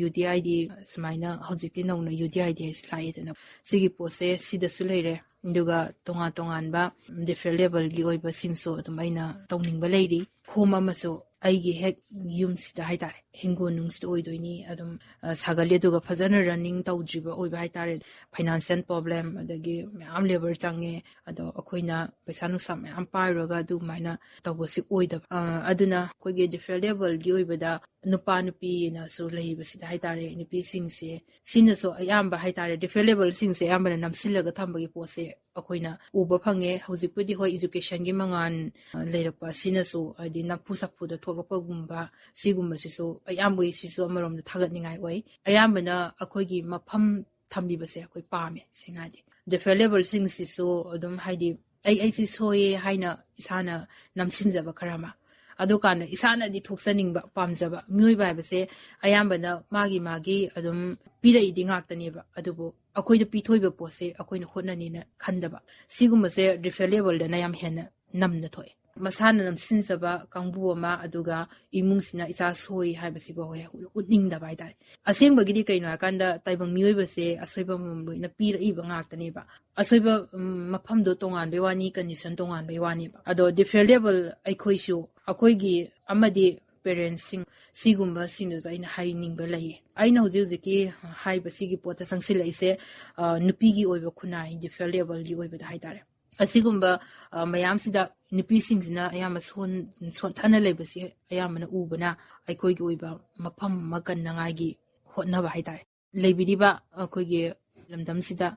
UTI ꯗꯤ ꯁꯨꯃꯥꯏꯅ ꯍꯧꯖꯤꯛꯇꯤ ꯅꯧꯅ UTI ꯗꯤ ꯍꯥꯏꯁꯦ ꯂꯥꯛꯑꯦꯗꯅ, ꯁꯤꯒꯤ ꯄꯣꯠꯁꯦ ꯁꯤꯗꯁꯨ ꯂꯩꯔꯦ꯫ ꯑꯗꯨꯒ ꯇꯣꯉꯥꯟ ꯇꯣꯉꯥꯟꯕ different level ꯒꯤ ꯑꯣꯏꯕꯁꯤꯡꯁꯨ ꯑꯗꯨꯝ ꯑꯩꯅ ꯇꯧꯅꯤꯡꯕ ꯂꯩꯔꯤ꯫ ꯈꯣꯝ ꯑꯃꯁꯨ ꯑꯩꯒꯤ ꯍꯦꯛ ꯌꯨꯝꯁꯤꯗ ꯍꯥꯏꯇꯥꯔꯦ, ꯍꯤꯡꯒꯣꯜ ꯅꯨꯡꯁꯤꯗ ꯑꯣꯏꯗꯣꯏꯅꯤ꯫ ꯑꯗꯨꯝ, ꯑ, ꯁꯥꯒꯠꯂꯤ, ꯑꯗꯨꯒ ꯐꯖꯅ running ꯇꯧꯗ꯭ꯔꯤꯕ ꯑꯣꯏꯕ ꯍꯥꯏꯇꯥꯔꯦ꯫ Financial problem, ꯑꯗꯒꯤ ꯃꯌꯥꯝ labour ꯆꯪꯉꯦ꯫ ꯑꯗꯣ ꯑꯩꯈꯣꯏꯅ ꯄꯩꯁꯥ ꯅꯨꯡꯁꯥ ꯃꯌꯥꯝ ꯄꯥꯏꯔꯨꯔꯒ ꯑꯗꯨꯃꯥꯏꯅ ꯇꯧꯕꯁꯤ ꯑꯣꯏꯗꯕ꯫ ꯑ, ꯑꯗꯨꯅ ꯑꯩꯈꯣꯏꯒꯤ different level ꯒꯤ ꯑꯣꯏꯕꯗ ꯅꯨꯄꯥ ꯅꯨꯄꯤꯅꯁꯨ ꯂꯩꯔꯤꯕꯁꯤꯗ ꯍꯥꯏꯇꯥꯔꯦ, ꯅꯨꯄꯤꯁꯤꯡꯁꯦ ꯁꯤꯅꯁꯨ ꯑꯌꯥꯝꯕ ꯍꯥꯏꯇꯥꯔꯦ, different level ꯁꯤꯡꯁꯦ ꯑꯌꯥꯝꯕꯅ ꯅꯝꯁꯤꯜꯂꯒ ꯊꯝꯕꯒꯤ ꯄꯣꯠꯁꯦ ꯑꯩꯈꯣꯏꯅ ꯎꯕ ꯐꯪꯉꯦ꯫ ꯍꯧꯖꯤꯛꯄꯨꯗꯤ ꯍꯣꯏ, education ꯒꯤ ꯃꯉꯥꯜ, ꯑ, ꯂꯩꯔꯛꯄ ꯑꯁꯤꯅꯁꯨ, ꯍꯥꯏꯗꯤ ꯅꯝꯐꯨ ꯁꯥꯐꯨꯗ ꯊꯣꯛꯂꯛꯄꯒꯨꯝꯕ, ꯁꯤꯒꯨꯝꯕꯁꯤꯁꯨ ꯑꯌꯥꯝꯕꯒꯤ ꯁꯤꯁꯨ ꯑꯃꯔꯣꯝꯗ ꯊꯥꯒꯠꯅꯤꯡꯉꯥꯏ ꯑꯣꯏ꯫ ꯑꯌꯥꯝꯕꯅ ꯑꯩꯈꯣꯏꯒꯤ ꯃꯐꯝ ꯊꯝꯕꯤꯕꯁꯦ ꯑꯩꯈꯣꯏ ꯄꯥꯝꯃꯦ꯫ ꯁꯦꯡꯅ ꯍꯥꯏꯗꯤ different level ꯁꯤꯡꯁꯤꯁꯨ ꯑꯗꯨꯝ, ꯍꯥꯏꯗꯤ ꯑꯩ, ꯑꯩꯁꯤ ꯁꯣꯏꯌꯦ ꯍꯥꯏꯅ ꯏꯁꯥꯅ ꯅꯝꯁꯤꯟꯖꯕ ꯈꯔ ꯑꯃ, ꯑꯗꯨꯀꯥꯟꯗ ꯏꯁꯥꯅꯗꯤ ꯊꯣꯛꯆꯅꯤꯡꯕ, ꯄꯥꯝꯖꯕ꯫ ꯃꯤꯑꯣꯏꯕ ꯍꯥꯏꯕꯁꯦ ꯑꯌꯥꯝꯕꯅ ꯃꯥꯒꯤ ꯃꯥꯒꯤ ꯑꯗꯨꯝ ꯄꯤꯔꯛꯏꯗꯤ ꯉꯥꯛꯇꯅꯦꯕ, ꯑꯗꯨꯕꯨ ꯑꯩꯈꯣꯏꯗ ꯄꯤꯊꯣꯏꯕ ꯄꯣꯠꯁꯦ ꯑꯩꯈꯣꯏꯅ ꯍꯣꯠꯅꯅꯤꯅ ꯈꯟꯗꯕ, ꯁꯤꯒꯨꯝꯕꯁꯦ different level ꯗꯅ ꯌꯥꯝ ꯍꯦꯟꯅ ꯅꯝꯅ ꯊꯣꯛꯑꯦ꯫ ꯃꯁꯥꯅ ꯅꯝꯁꯤꯟꯖꯕ ꯀꯥꯡꯕꯨ ꯑꯃ, ꯑꯗꯨꯒ ꯏꯃꯨꯡꯁꯤꯅ ꯏꯆꯥ ꯁꯣꯏ ꯍꯥꯏꯕꯁꯤꯐꯥꯎ ꯍꯦꯛ ꯎꯠꯅꯤꯡꯗꯕ ꯍꯥꯏꯇꯥꯔꯦ꯫ ꯑꯁꯦꯡꯕꯒꯤꯗꯤ ꯀꯩꯅꯣ ꯍꯥꯏꯀꯥꯟꯗ, ꯇꯥꯏꯕꯪ ꯃꯤꯑꯣꯏꯕꯁꯦ ꯑꯁꯣꯏꯕ ꯑꯃꯃꯝ ꯂꯣꯏꯅ ꯄꯤꯔꯛꯏꯕ ꯉꯥꯛꯇꯅꯦꯕ꯫ ꯑꯁꯣꯏꯕ, ꯎꯝ, ꯃꯐꯝꯗꯣ ꯇꯣꯉꯥꯟꯕꯩ ꯋꯥꯅꯤ, condition ꯇꯣꯉꯥꯟꯕꯩ ꯋꯥꯅꯦꯕ꯫ ꯑꯗꯣ different level ꯑꯩꯈꯣꯏꯁꯨ, ꯑꯩꯈꯣꯏꯒꯤ ꯑꯃꯗꯤ parents ꯁꯤꯡ, ꯁꯤꯒꯨꯝꯕꯁꯤꯡꯗꯨꯁꯨ ꯑꯩꯅ ꯍꯥꯏꯅꯤꯡꯕ ꯂꯩꯌꯦ꯫ ꯑꯩꯅ ꯍꯧꯖꯤꯛ ꯍꯧꯖꯤꯛꯀꯤ ꯍꯥꯏꯕ ꯁꯤꯒꯤ ꯄꯣꯠꯇ ꯆꯪꯁꯤꯜꯂꯛꯏꯁꯦ, ꯑ, ꯅꯨꯄꯤꯒꯤ ꯑꯣꯏꯕ ꯈꯨꯟꯅꯥꯏ different level ꯒꯤ ꯑꯣꯏꯕꯗ ꯍꯥꯏꯇꯥꯔꯦ꯫ ꯑꯁꯤꯒꯨꯝꯕ, ꯑ, ꯃꯌꯥꯝꯁꯤꯗ ꯅꯨꯄꯤꯁꯤꯡꯁꯤꯅ ꯑꯌꯥꯝꯕ ꯁꯣꯟ-, ꯁꯣꯟꯊꯅ ꯂꯩꯕꯁꯤ ꯑꯌꯥꯝꯕꯅ ꯎꯕꯅ, ꯑꯩꯈꯣꯏꯒꯤ ꯑꯣꯏꯕ ꯃꯐꯝ ꯑꯃ ꯀꯟꯅꯉꯥꯏꯒꯤ ꯍꯣꯠꯅꯕ ꯍꯥꯏꯇꯥꯔꯦ꯫ ꯂꯩꯕꯤꯔꯤꯕ ꯑꯩꯈꯣꯏꯒꯤ ꯂꯝꯗꯝꯁꯤꯗ,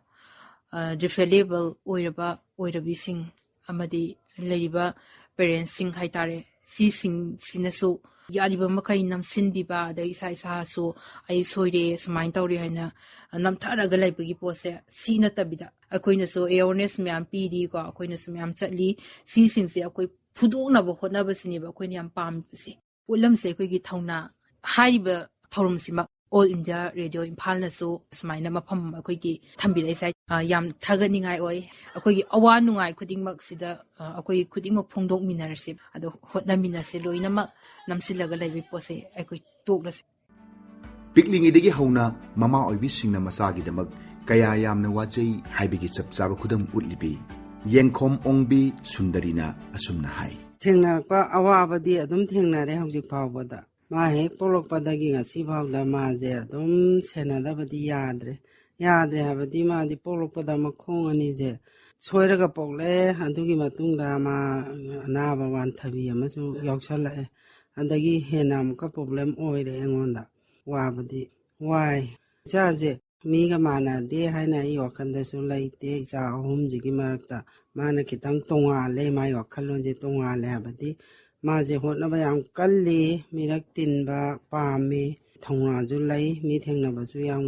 ꯑ, different level ꯑꯣꯏꯔꯕ ꯑꯣꯏꯔꯕꯤꯁꯤꯡ ꯑꯃꯗꯤ ꯂꯩꯔꯤꯕ parents ꯁꯤꯡ ꯍꯥꯏꯇꯥꯔꯦ, ꯁꯤꯁꯤꯡꯁꯤꯅꯁꯨ ꯌꯥꯔꯤꯕ ꯃꯈꯩ ꯅꯝꯁꯤꯟꯕꯤꯕ, ꯑꯗꯩ ꯏꯁꯥ ꯏꯁꯥꯁꯨ "ꯑꯩ ꯁꯣꯏꯔꯦ, ꯁꯨꯃꯥꯏꯅ ꯇꯧꯔꯦ" ꯍꯥꯏꯅ ꯅꯝꯊꯔꯒ ꯂꯩꯕꯒꯤ ꯄꯣꯠꯁꯦ, ꯁꯤ ꯅꯠꯇꯕꯤꯗ ꯑꯩꯈꯣꯏꯅꯁꯨ awareness ꯃꯌꯥꯝ ꯄꯤꯔꯤꯀꯣ, ꯑꯩꯈꯣꯏꯅꯁꯨ ꯃꯌꯥꯝ ꯆꯠꯂꯤ꯫ ꯁꯤꯁꯤꯡꯁꯦ ꯑꯩꯈꯣꯏ ꯐꯨꯗꯣꯛꯅꯕ ꯍꯣꯠꯅꯕꯁꯤꯅꯦꯕ ꯑꯩꯈꯣꯏꯅ ꯌꯥꯝ ꯄꯥꯝꯃꯤꯕꯁꯦ꯫ ꯄꯣꯠꯂꯝꯁꯦ ꯑꯩꯈꯣꯏꯒꯤ ꯊꯧꯅꯥ, ꯍꯥꯏꯔꯤꯕ ꯊꯧꯔꯝꯁꯤꯃꯛ All India Radio ꯏꯝꯐꯥꯜꯅꯁꯨ ꯁꯨꯃꯥꯏꯅ ꯃꯐꯝ ꯑꯩꯈꯣꯏꯒꯤ ꯊꯝꯕꯤꯔꯛꯏꯁꯦ, ꯑ, ꯌꯥꯝ ꯊꯥꯒꯠꯅꯤꯡꯉꯥꯏ ꯑꯣꯏ꯫ ꯑꯩꯈꯣꯏꯒꯤ ꯑꯋꯥ ꯅꯨꯡꯉꯥꯏ ꯈꯨꯗꯤꯡꯃꯛꯁꯤꯗ, ꯑ, ꯑꯩꯈꯣꯏ ꯈꯨꯗꯤꯡꯃꯛ ꯐꯣꯡꯗꯣꯛꯃꯤꯟꯅꯔꯁꯤ, ꯑꯗꯣ ꯍꯣꯠꯅꯃꯤꯟꯅꯁꯤ, ꯂꯣꯏꯅꯃꯛ ꯅꯝꯁꯤꯜꯂꯒ ꯂꯩꯕꯒꯤ ꯄꯣꯠꯁꯦ ꯑꯩꯈꯣꯏ ꯇꯣꯛꯂꯁꯤ꯫ ꯄꯤꯛꯂꯤꯉꯩꯗꯒꯤ ꯍꯧꯅ ꯃꯃꯥ ꯑꯣꯏꯕꯤꯁꯤꯡꯅ ꯃꯆꯥꯒꯤꯗꯃꯛ ꯀꯌꯥ ꯌꯥꯝꯅ ꯋꯥꯖꯩ ꯍꯥꯏꯕꯒꯤ ꯆꯞ ꯆꯥꯕ ꯈꯨꯗꯝ ꯎꯠꯂꯤꯕꯤ ꯌꯦꯡꯈꯣꯝ ꯑꯣꯡꯕꯤ ꯁꯨꯟꯗꯔꯤꯅ ꯑꯁꯨꯝꯅ ꯍꯥꯏ꯫ ꯊꯦꯡꯅꯔꯛꯄ ꯑꯋꯥꯕꯗꯤ ꯑꯗꯨꯝ ꯊꯦꯡꯅꯔꯦ ꯍꯧꯖꯤꯛ ꯐꯥꯎꯕꯗ꯫ ꯃꯥ ꯍꯦꯛ ꯄꯣꯛꯂꯛꯄꯗꯒꯤ ꯉꯁꯤ ꯐꯥꯎꯗ ꯃꯥꯁꯦ ꯑꯗꯨꯝ ꯁꯦꯟꯅꯗꯕꯗꯤ ꯌꯥꯗ꯭ꯔꯦ꯫ ꯌꯥꯗ꯭ꯔꯦ ꯍꯥꯏꯕꯗꯤ ꯃꯥꯗꯤ ꯄꯣꯛꯂꯛꯄꯗ ꯃꯈꯣꯡ ꯑꯅꯤꯁꯦ ꯁꯣꯏꯔꯒ ꯄꯣꯛꯂꯛꯑꯦ꯫ ꯑꯗꯨꯒꯤ ꯃꯇꯨꯡꯗ ꯃꯥ ꯑꯅꯥꯕ ꯋꯥꯟꯊꯕꯤ ꯑꯃꯁꯨ ꯌꯥꯎꯁꯜꯂꯛꯑꯦ꯫ ꯑꯗꯒꯤ ꯍꯦꯟꯅ ꯑꯃꯨꯛꯀ problem ꯑꯣꯏꯔꯦ ꯑꯩꯉꯣꯟꯗ꯫ ꯋꯥꯕꯗꯤ ꯋꯥꯏ꯫ ꯏꯆꯥꯁꯦ ꯃꯤꯒ ꯃꯥꯟꯅꯗꯦ ꯍꯥꯏꯅ ꯑꯩ ꯋꯥꯈꯜꯗꯁꯨ ꯂꯩꯇꯦ꯫ ꯏꯆꯥ ꯑꯍꯨꯝꯁꯤꯒꯤ ꯃꯔꯛꯇ ꯃꯥꯅ ꯈꯤꯇꯪ ꯇꯣꯉꯥꯜꯂꯦ, ꯃꯥꯒꯤ ꯋꯥꯈꯜꯂꯣꯟꯁꯦ ꯇꯣꯉꯥꯜꯂꯦ ꯍꯥꯏꯕꯗꯤ ꯃꯥꯁꯦ ꯍꯣꯠꯅꯕ ꯌꯥꯝ ꯀꯜꯂꯤ, ꯃꯤꯔꯛ ꯇꯤꯟꯕ ꯄꯥꯝꯃꯤ, ꯊꯧꯅꯥꯁꯨ ꯂꯩ, ꯃꯤ ꯊꯦꯡꯅꯕꯁꯨ ꯌꯥꯝ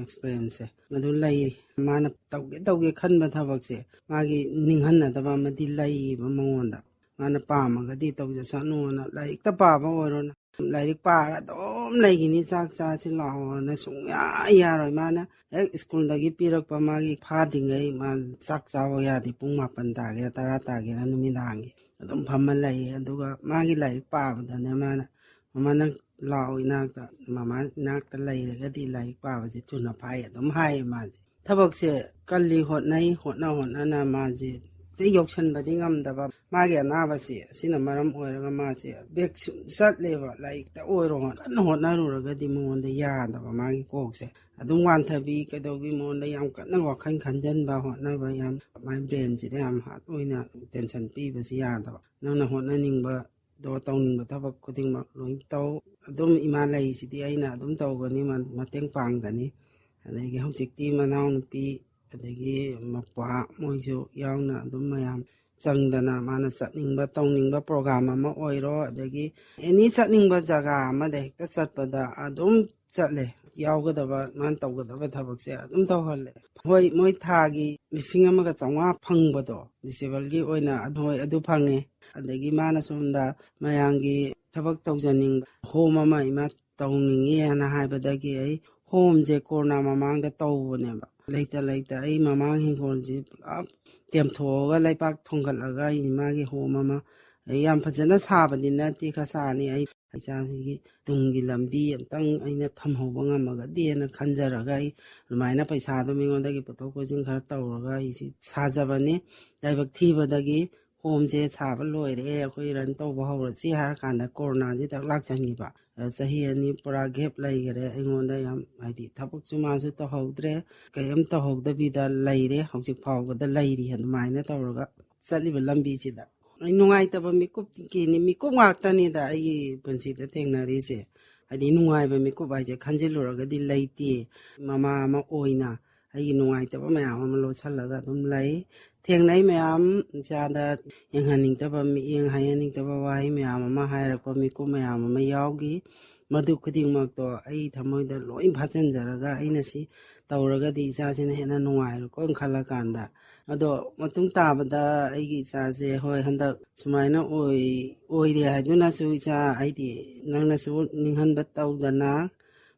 experienceꯁꯦ ꯑꯗꯨ ꯂꯩ꯫ ꯃꯥꯅ ꯇꯧꯒꯦ ꯇꯧꯒꯦ ꯈꯟꯕ ꯊꯕꯛꯁꯦ ꯃꯥꯒꯤ ꯅꯤꯡꯍꯟꯅꯗꯕ ꯑꯃꯗꯤ ꯂꯩꯌꯦꯕ ꯃꯉꯣꯟꯗ꯫ ꯃꯥꯅ ꯄꯥꯝꯃꯒꯗꯤ ꯇꯧꯖꯁꯅꯨꯅ, ꯂꯥꯏꯔꯤꯛꯇ ꯄꯥꯕ ꯑꯣꯏꯔꯣ, ꯂꯥꯏꯔꯤꯛ ꯄꯥꯔ ꯑꯗꯨꯝ ꯂꯩꯈꯤꯅꯤ, ꯆꯥꯛ ꯆꯥꯁꯤ ꯂꯥꯛꯑꯣꯅ ꯁꯨꯡꯌꯥ ꯌꯥꯔꯣꯏ꯫ ꯃꯥꯅ ꯍꯦꯛ ꯁ꯭ꯀꯨꯜꯗꯒꯤ ꯄꯤꯔꯛꯄ ꯃꯥꯒꯤ ꯐꯥꯗ꯭ꯔꯤꯉꯩ ꯃꯥ ꯆꯥꯛ ꯆꯥꯕ ꯌꯥꯗꯦ꯫ ꯄꯨꯡ ꯃꯥꯄꯟ ꯇꯥꯒꯦꯔꯥ ꯇꯔꯥ ꯇꯥꯒꯦꯔꯥ ꯅꯨꯃꯤꯗꯥꯡꯒꯤ ꯑꯗꯨꯝ ꯐꯝꯃ ꯂꯩꯌꯦ꯫ ꯑꯗꯨꯒ ꯃꯥꯒꯤ ꯂꯥꯏꯔꯤꯛ ꯄꯥꯕꯗꯅꯦ ꯃꯥꯅ, "ꯃꯃꯥ ꯅꯪ ꯂꯥꯛꯑꯣ ꯏꯅꯥꯛꯇ, ꯃꯃꯥ ꯏꯅꯥꯛꯇ ꯂꯩꯔꯒꯗꯤ ꯂꯥꯏꯔꯤꯛ ꯄꯥꯕꯁꯦ ꯊꯨꯅ ꯐꯥꯏ" ꯑꯗꯨꯝ ꯍꯥꯏꯌꯦ ꯃꯥꯁꯦ꯫ ꯊꯕꯛꯁꯦ ꯀꯜꯂꯤ, ꯍꯣꯠꯅꯩ, ꯍꯣꯠꯅ ꯍꯣꯠꯅꯅ ꯃꯥꯁꯦ ꯍꯦꯛꯇ ꯌꯧꯁꯟꯕꯗꯤ ꯉꯝꯗꯕ꯫ ꯃꯥꯒꯤ ꯑꯅꯥꯕꯁꯦ ꯑꯁꯤꯅ ꯃꯔꯝ ꯑꯣꯏꯔꯒ ꯃꯥꯁꯦ back ꯁꯨꯝ ꯆꯠꯂꯦꯕ꯫ ꯂꯥꯏꯔꯤꯛꯇ ꯑꯣꯏꯔꯣ ꯀꯟꯅ ꯍꯣꯠꯅꯔꯨꯔꯒꯗꯤ ꯃꯉꯣꯟꯗ ꯌꯥꯗꯕ, ꯃꯥꯒꯤ ꯀꯣꯛꯁꯦ ꯑꯗꯨꯝ ꯋꯥꯟꯊꯕꯤ ꯀꯩꯗꯧꯕꯤ, ꯃꯉꯣꯟꯗ ꯌꯥꯝ ꯀꯟꯅ ꯋꯥꯈꯜ ꯈꯟꯖꯟꯕ ꯍꯣꯠꯅꯕ ꯌꯥꯝ, ꯃꯥꯏ brainꯁꯤꯗ ꯌꯥꯝ hard ꯑꯣꯏꯅ tension ꯄꯤꯕꯁꯤ ꯌꯥꯗꯕ꯫ ꯅꯪꯅ ꯍꯣꯠꯅꯅꯤꯡꯕ ꯗꯣ ꯇꯧꯅꯤꯡꯕ ꯊꯕꯛ ꯈꯨꯗꯤꯡꯃꯛ ꯂꯣꯏ ꯇꯧ꯫ ꯑꯗꯨꯝ ꯏꯃꯥ ꯂꯩꯁꯤꯗꯤ ꯑꯩꯅ ꯑꯗꯨꯝ ꯇꯧꯒꯅꯤ, ꯃ-, ꯃꯇꯦꯡ ꯄꯥꯡꯒꯅꯤ꯫ ꯑꯗꯒꯤ ꯍꯧꯖꯤꯛꯇꯤ ꯃꯅꯥꯎꯅꯨꯄꯤ ꯑꯗꯒꯤ ꯃꯄ꯭ꯋꯥ ꯃꯣꯏꯁꯨ ꯌꯥꯎꯅ ꯑꯗꯨꯝ ꯃꯌꯥꯝ ꯆꯪꯗꯅ ꯃꯥꯅ ꯆꯠꯅꯤꯡꯕ ꯇꯧꯅꯤꯡꯕ program ꯑꯃ ꯑꯣꯏꯔꯣ, ꯑꯗꯒꯤ any ꯆꯠꯅꯤꯡꯕ ꯖꯒꯥ ꯑꯃꯗ ꯍꯦꯛꯇ ꯆꯠꯄꯗ ꯑꯗꯨꯝ ꯆꯠꯂꯦ꯫ ꯌꯥꯎꯒꯗꯕ, ꯃꯥꯅ ꯇꯧꯒꯗꯕ ꯊꯕꯛꯁꯦ ꯑꯗꯨꯝ ꯇꯧꯍꯜꯂꯦ꯫ ꯍꯣꯏ, ꯃꯣꯏ ꯊꯥꯒꯤ ꯂꯤꯁꯤꯡ ꯑꯃꯒ ꯆꯥꯝꯃꯉꯥ ꯐꯪꯕꯗꯣ, disableꯒꯤ ꯑꯣꯏꯅ, ꯍꯣꯏ, ꯑꯗꯨ ꯐꯪꯉꯦ꯫ ꯑꯗꯒꯤ ꯃꯥꯅ ꯁꯣꯝꯗ ꯃꯌꯥꯝꯒꯤ ꯊꯕꯛ ꯇꯧꯖꯅꯤꯡꯕ, home ꯑꯃ ꯏꯃꯥ ꯇꯧꯅꯤꯡꯉꯦꯅ ꯍꯥꯏꯕꯗꯒꯤ ꯑꯩ ꯍꯣꯝꯁꯦ ꯀꯣꯔꯣꯅꯥ ꯃꯃꯥꯡꯗ ꯇꯧꯕꯅꯦꯕ꯫ ꯂꯩꯇ ꯂꯩꯇ ꯑꯩ ꯃꯃꯥꯡ ꯍꯤꯡꯒꯣꯜꯁꯦ ꯄꯨꯂꯞ ꯇꯦꯝꯊꯣꯛꯑꯒ ꯂꯩꯕꯥꯛ ꯊꯣꯡꯒꯠꯂꯒ ꯑꯩ ꯏꯃꯥꯒꯤ ꯍꯣꯝ ꯑꯃ, ꯑꯩ ꯌꯥꯝ ꯐꯖꯅ ꯁꯥꯕꯗꯤ ꯅꯠꯇꯦ, ꯈꯔ ꯁꯥꯅꯤ꯫ ꯑꯩ ꯏꯆꯥꯁꯤꯒꯤ ꯇꯨꯡꯒꯤ ꯂꯝꯕꯤ ꯑꯝꯇꯪ ꯑꯩꯅ ꯊꯝꯍꯧꯕ ꯉꯝꯃꯒꯗꯤꯅ ꯈꯟꯖꯔꯒ ꯑꯩ ꯑꯗꯨꯃꯥꯏꯅ ꯄꯩꯁꯥꯗꯣ ꯃꯤꯉꯣꯟꯗꯒꯤ ꯄꯨꯊꯣꯛ ꯄꯨꯁꯤꯟ ꯈꯔ ꯇꯧꯔꯒ ꯑꯩꯁꯤ ꯁꯥꯖꯕꯅꯤ꯫ ꯂꯥꯏꯕꯛ ꯊꯤꯕꯗꯒꯤ ꯍꯣꯝꯁꯦ ꯁꯥꯕ ꯂꯣꯏꯔꯦ, ꯑꯩꯈꯣꯏ ꯔꯟ ꯇꯧꯕ ꯍꯧꯔꯁꯤ ꯍꯥꯏꯔ ꯀꯥꯟꯗ ꯀꯣꯔꯣꯅꯥꯁꯤꯗ ꯂꯥꯛꯁꯟꯈꯤꯕ꯫ ꯑ, ꯆꯍꯤ ꯑꯅꯤ ꯄꯨꯔꯥ ꯒꯦꯞ ꯂꯩꯈꯔꯦ꯫ ꯑꯩꯉꯣꯟꯗ ꯌꯥꯝ, ꯍꯥꯏꯗꯤ, ꯊꯕꯛꯁꯨ ꯃꯥꯁꯨ ꯇꯧꯍꯧꯗ꯭ꯔꯦ, ꯀꯔꯤꯝ ꯇꯧꯍꯧꯗꯕꯤꯗ ꯂꯩꯔꯦ, ꯍꯧꯖꯤꯛ ꯐꯥꯎꯕꯗ ꯂꯩꯔꯤ꯫ ꯑꯗꯨꯃꯥꯏꯅ ꯇꯧꯔꯒ ꯆꯠꯂꯤꯕ ꯂꯝꯕꯤꯁꯤꯗ ꯑꯩ ꯅꯨꯡꯉꯥꯏꯇꯕ ꯃꯤꯀꯨꯞꯀꯤꯅꯤ, ꯃꯤꯀꯨꯞ ꯉꯥꯛꯇꯅꯤꯗ ꯑꯩꯒꯤ ꯄꯨꯟꯁꯤꯗ ꯊꯦꯡꯅꯔꯤꯁꯦ꯫ ꯍꯥꯏꯗꯤ, ꯅꯨꯡꯉꯥꯏꯕ ꯃꯤꯀꯨꯞ ꯍꯥꯏꯁꯦ ꯈꯟꯖꯤꯜꯂꯨꯔꯒꯗꯤ ꯂꯩꯇꯦ꯫ ꯃꯃꯥ ꯑꯃ ꯑꯣꯏꯅ ꯑꯩꯒꯤ ꯅꯨꯡꯉꯥꯏꯇꯕ ꯃꯌꯥꯝ ꯑꯃ ꯂꯣꯠꯁꯤꯜꯂꯒ ꯑꯗꯨꯝ ꯂꯩ꯫ ꯊꯦꯡꯅꯩ ꯃꯌꯥꯝ, ꯏꯆꯥꯗ ꯌꯦꯡꯍꯟꯅꯤꯡꯗꯕ, ꯃꯤꯠꯌꯦꯡ ꯍꯥꯏꯍꯟꯅꯤꯡꯗꯕ ꯋꯥꯍꯩ ꯃꯌꯥꯝ ꯑꯃ ꯍꯥꯏꯔꯛꯄ ꯃꯤꯀꯨꯞ ꯃꯌꯥꯝ ꯑꯃ ꯌꯥꯎꯈꯤ꯫ ꯃꯗꯨ ꯈꯨꯗꯤꯡꯃꯛꯇꯣ ꯑꯩ ꯊꯃꯣꯏꯗ ꯂꯣꯏ ꯐꯥꯖꯤꯟꯖꯔꯒ ꯑꯩꯅ ꯁꯤ ꯇꯧꯔꯒꯗꯤ ꯏꯆꯥꯁꯤꯅ ꯍꯦꯟꯅ ꯅꯨꯡꯉꯥꯏꯔꯣꯏꯀꯣꯅ ꯈꯜꯂꯀꯥꯟꯗ, ꯑꯗꯣ ꯃꯇꯨꯡ ꯇꯥꯕꯗ ꯑꯩꯒꯤ ꯏꯆꯥꯁꯦ, ꯍꯣꯏ, ꯍꯟꯗꯛ ꯁꯨꯃꯥꯏꯅ ꯑꯣꯏ-, ꯑꯣꯏꯔꯦ ꯍꯥꯏꯗꯨꯅꯁꯨ, ꯏꯆꯥ, ꯍꯥꯏꯗꯤ, ꯅꯪꯅꯁꯨ ꯅꯤꯡꯍꯟꯕ ꯇꯧꯗꯅ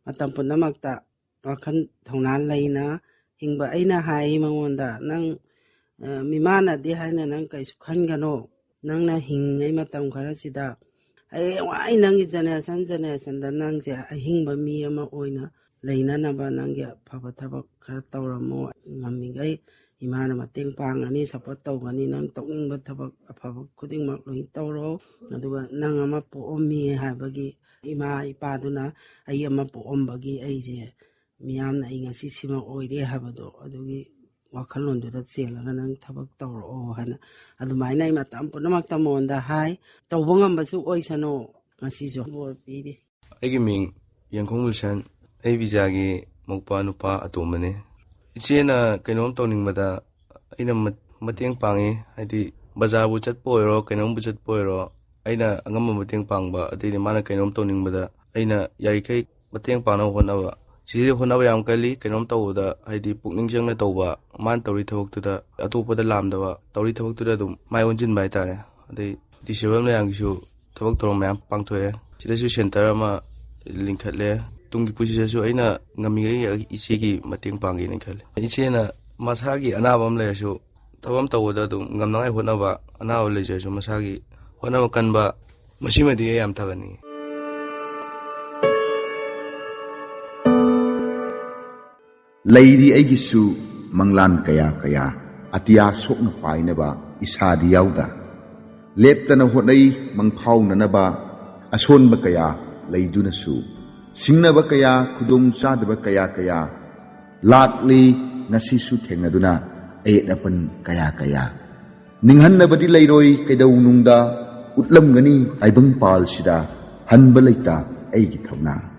ꯃꯇꯝ ꯄꯨꯝꯅꯃꯛꯇ ꯋꯥꯈꯜ ꯊꯧꯅꯥ ꯂꯩꯅ ꯍꯤꯡꯕ꯫ ꯑꯩꯅ ꯍꯥꯏ ꯃꯉꯣꯟꯗ, "ꯅꯪ, ꯑ, ꯃꯤꯃꯥꯟꯅꯗꯦ ꯍꯥꯏꯅ ꯅꯪ ꯀꯩꯁꯨ ꯈꯟꯒꯅꯣ꯫ ꯅꯪꯅ ꯍꯤꯡꯉꯤꯉꯩ ꯃꯇꯝ ꯈꯔꯁꯤꯗ ꯍꯌꯦꯡꯋꯥꯏ ꯅꯪꯒꯤ ꯖꯦꯅꯦꯔꯦꯁꯟ ꯖꯦꯅꯦꯔꯦꯁꯟꯗ ꯅꯪꯁꯦ ꯑꯍꯤꯡꯕ ꯃꯤ ꯑꯃ ꯑꯣꯏꯅ ꯂꯩꯅꯅꯕ ꯅꯪꯒꯤ ꯑꯐꯕ ꯊꯕꯛ ꯈꯔ ꯇꯧꯔꯝꯃꯣ꯫ ꯉꯝꯃꯤꯈꯩ ꯏꯃꯥꯅ ꯃꯇꯦꯡ ꯄꯥꯡꯒꯅꯤ, ꯁꯞꯄꯣꯔꯠ ꯇꯧꯒꯅꯤ꯫ ꯅꯪ ꯇꯧꯅꯤꯡꯕ ꯊꯕꯛ ꯑꯐꯕ ꯈꯨꯗꯤꯡꯃꯛ ꯂꯣꯏ ꯇꯧꯔꯣ꯫ ꯑꯗꯨꯒ ꯅꯪ ꯑꯃ ꯄꯣꯛꯑꯝꯃꯤ ꯍꯥꯏꯕꯒꯤ, ꯏꯃꯥ ꯏꯄꯥꯗꯨꯅ ꯑꯩ ꯑꯃ ꯄꯣꯛꯑꯝꯕꯒꯤ ꯑꯩꯁꯦ ꯃꯤꯌꯥꯝꯅ ꯑꯩ ꯉꯁꯤ ꯁꯤꯃ ꯑꯣꯏꯔꯦ ꯍꯥꯏꯕꯗꯣ, ꯑꯗꯨꯒꯤ ꯋꯥꯈꯜꯂꯣꯟꯗꯨꯗ ꯆꯦꯜꯂꯒ ꯅꯪ ꯊꯕꯛ ꯇꯧꯔꯛꯑꯣ" ꯍꯥꯏꯅ ꯑꯗꯨꯃꯥꯏꯅ ꯑꯩ ꯃꯇꯝ ꯄꯨꯝꯅꯃꯛꯇ ꯃꯉꯣꯟꯗ ꯍꯥꯏ꯫ ꯇꯧꯕ ꯉꯝꯕꯁꯨ ꯑꯣꯏꯁꯅꯨ꯫ ꯉꯁꯤꯁꯨ ꯕꯣꯔ ꯄꯤꯔꯤ꯫ ꯑꯩꯒꯤ ꯃꯤꯡ ꯌꯦꯡꯈꯣꯡ ꯋꯤꯜꯁꯟ꯫ ꯑꯩ ꯕꯤꯖꯥꯒꯤ ꯃꯧꯄ꯭ꯋꯥ ꯅꯨꯄꯥ ꯑꯇꯣꯝꯕꯅꯤ꯫ ꯏꯆꯦꯅ ꯀꯩꯅꯣꯝ ꯇꯧꯅꯤꯡꯕꯗ ꯑꯩꯅ ꯃ-, ꯃꯇꯦꯡ ꯄꯥꯡꯉꯤ꯫ ꯍꯥꯏꯗꯤ, ꯕꯖꯥꯔꯕꯨ ꯆꯠꯄ ꯑꯣꯏꯔꯣ, ꯀꯩꯅꯣꯝꯕꯨ ꯆꯠꯄ ꯑꯣꯏꯔꯣ, ꯑꯩꯅ ꯑꯉꯝꯕ ꯃꯇꯦꯡ ꯄꯥꯡꯕ꯫ ꯑꯗꯩꯗꯤ ꯃꯥꯅ ꯀꯩꯅꯣꯝ ꯇꯧꯅꯤꯡꯕꯗ ꯑꯩꯅ ꯌꯥꯔꯤꯈꯩ ꯃꯇꯦꯡ ꯄꯥꯡꯅꯕ ꯍꯣꯠꯅꯕ꯫ ꯆꯤꯆꯦꯁꯦ ꯍꯣꯠꯅꯕ ꯌꯥꯝ ꯀꯜꯂꯤ꯫ ꯀꯩꯅꯣꯝ ꯇꯧꯕꯗ, ꯍꯥꯏꯗꯤ, ꯄꯨꯛꯅꯤꯡ ꯆꯪꯅ ꯇꯧꯕ, ꯃꯥꯅ ꯇꯧꯔꯤ ꯊꯕꯛꯇꯨꯗ ꯑꯇꯣꯞꯄꯗ ꯂꯥꯝꯗꯕ, ꯇꯧꯔꯤ ꯊꯕꯛꯇꯨꯗ ꯑꯗꯨꯝ ꯃꯥꯏ ꯑꯣꯟꯁꯤꯟꯕ ꯍꯥꯏꯇꯥꯔꯦ꯫ ꯑꯗꯩ ꯗꯤꯁꯦꯕꯜ ꯃꯌꯥꯝꯒꯤꯁꯨ ꯊꯕꯛ ꯊꯧꯔꯝ ꯃꯌꯥꯝ ꯄꯥꯡꯊꯣꯛꯑꯦ꯫ ꯁꯤꯗꯁꯨ ꯁꯦꯟꯇꯔ ꯑꯃ ꯂꯤꯡꯈꯠꯂꯦ꯫ ꯇꯨꯡꯒꯤ ꯄꯨꯟꯁꯤꯗꯁꯨ ꯑꯩꯅ ꯉꯝꯃꯤꯉꯩ ꯏꯆꯦꯒꯤ ꯃꯇꯦꯡ ꯄꯥꯡꯒꯦꯅ ꯈꯜꯂꯤ꯫ ꯏꯆꯦꯅ ꯃꯁꯥꯒꯤ ꯑꯅꯥꯕ ꯑꯃ ꯂꯩꯔꯁꯨ, ꯊꯕꯛ ꯑꯃ ꯇꯧꯕꯗ ꯑꯗꯨꯝ ꯉꯝꯅꯉꯥꯏ ꯍꯣꯠꯅꯕ, ꯑꯅꯥꯕ ꯂꯩꯖꯔꯁꯨ ꯃꯁꯥꯒꯤ ꯍꯣꯠꯅꯕ ꯀꯟꯕ, ꯃꯁꯤꯃꯗꯤ ꯑꯩ ꯌꯥꯝ ꯊꯥꯒꯠꯅꯤꯡꯉꯤ꯫ ꯂꯩꯔꯤ ꯑꯩꯒꯤꯁꯨ ꯃꯪꯂꯥꯟ ꯀꯌꯥ ꯀꯌꯥ, ꯑꯇꯤꯌꯥ ꯁꯣꯛꯅ ꯄꯥꯏꯅꯕ ꯏꯁꯥꯗꯤ ꯌꯥꯎꯗ꯫ ꯂꯦꯞꯇꯅ ꯍꯣꯠꯅꯩ ꯃꯪꯐꯥꯎꯅꯅꯕ, ꯑꯁꯣꯟꯕ ꯀꯌꯥ ꯂꯩꯗꯨꯅꯁꯨ꯫ ꯁꯤꯡꯅꯕ ꯀꯌꯥ, ꯈꯨꯗꯣꯡ ꯆꯥꯗꯕ ꯀꯌꯥ ꯀꯌꯥ ꯂꯥꯛꯂꯤ, ꯉꯁꯤꯁꯨ ꯊꯦꯡꯅꯗꯨꯅ ꯑꯌꯦꯠ ꯑꯄꯟ ꯀꯌꯥ ꯀꯌꯥ꯫ ꯅꯤꯡꯍꯟꯅꯕꯗꯤ ꯂꯩꯔꯣꯏ ꯀꯩꯗꯧꯅꯨꯡꯗ, ꯎꯠꯂꯝꯒꯅꯤ ꯇꯥꯏꯕꯪ ꯄꯥꯜꯁꯤꯗ ꯍꯟꯕ ꯂꯩꯇ ꯑꯩꯒꯤ ꯊꯧꯅꯥ꯫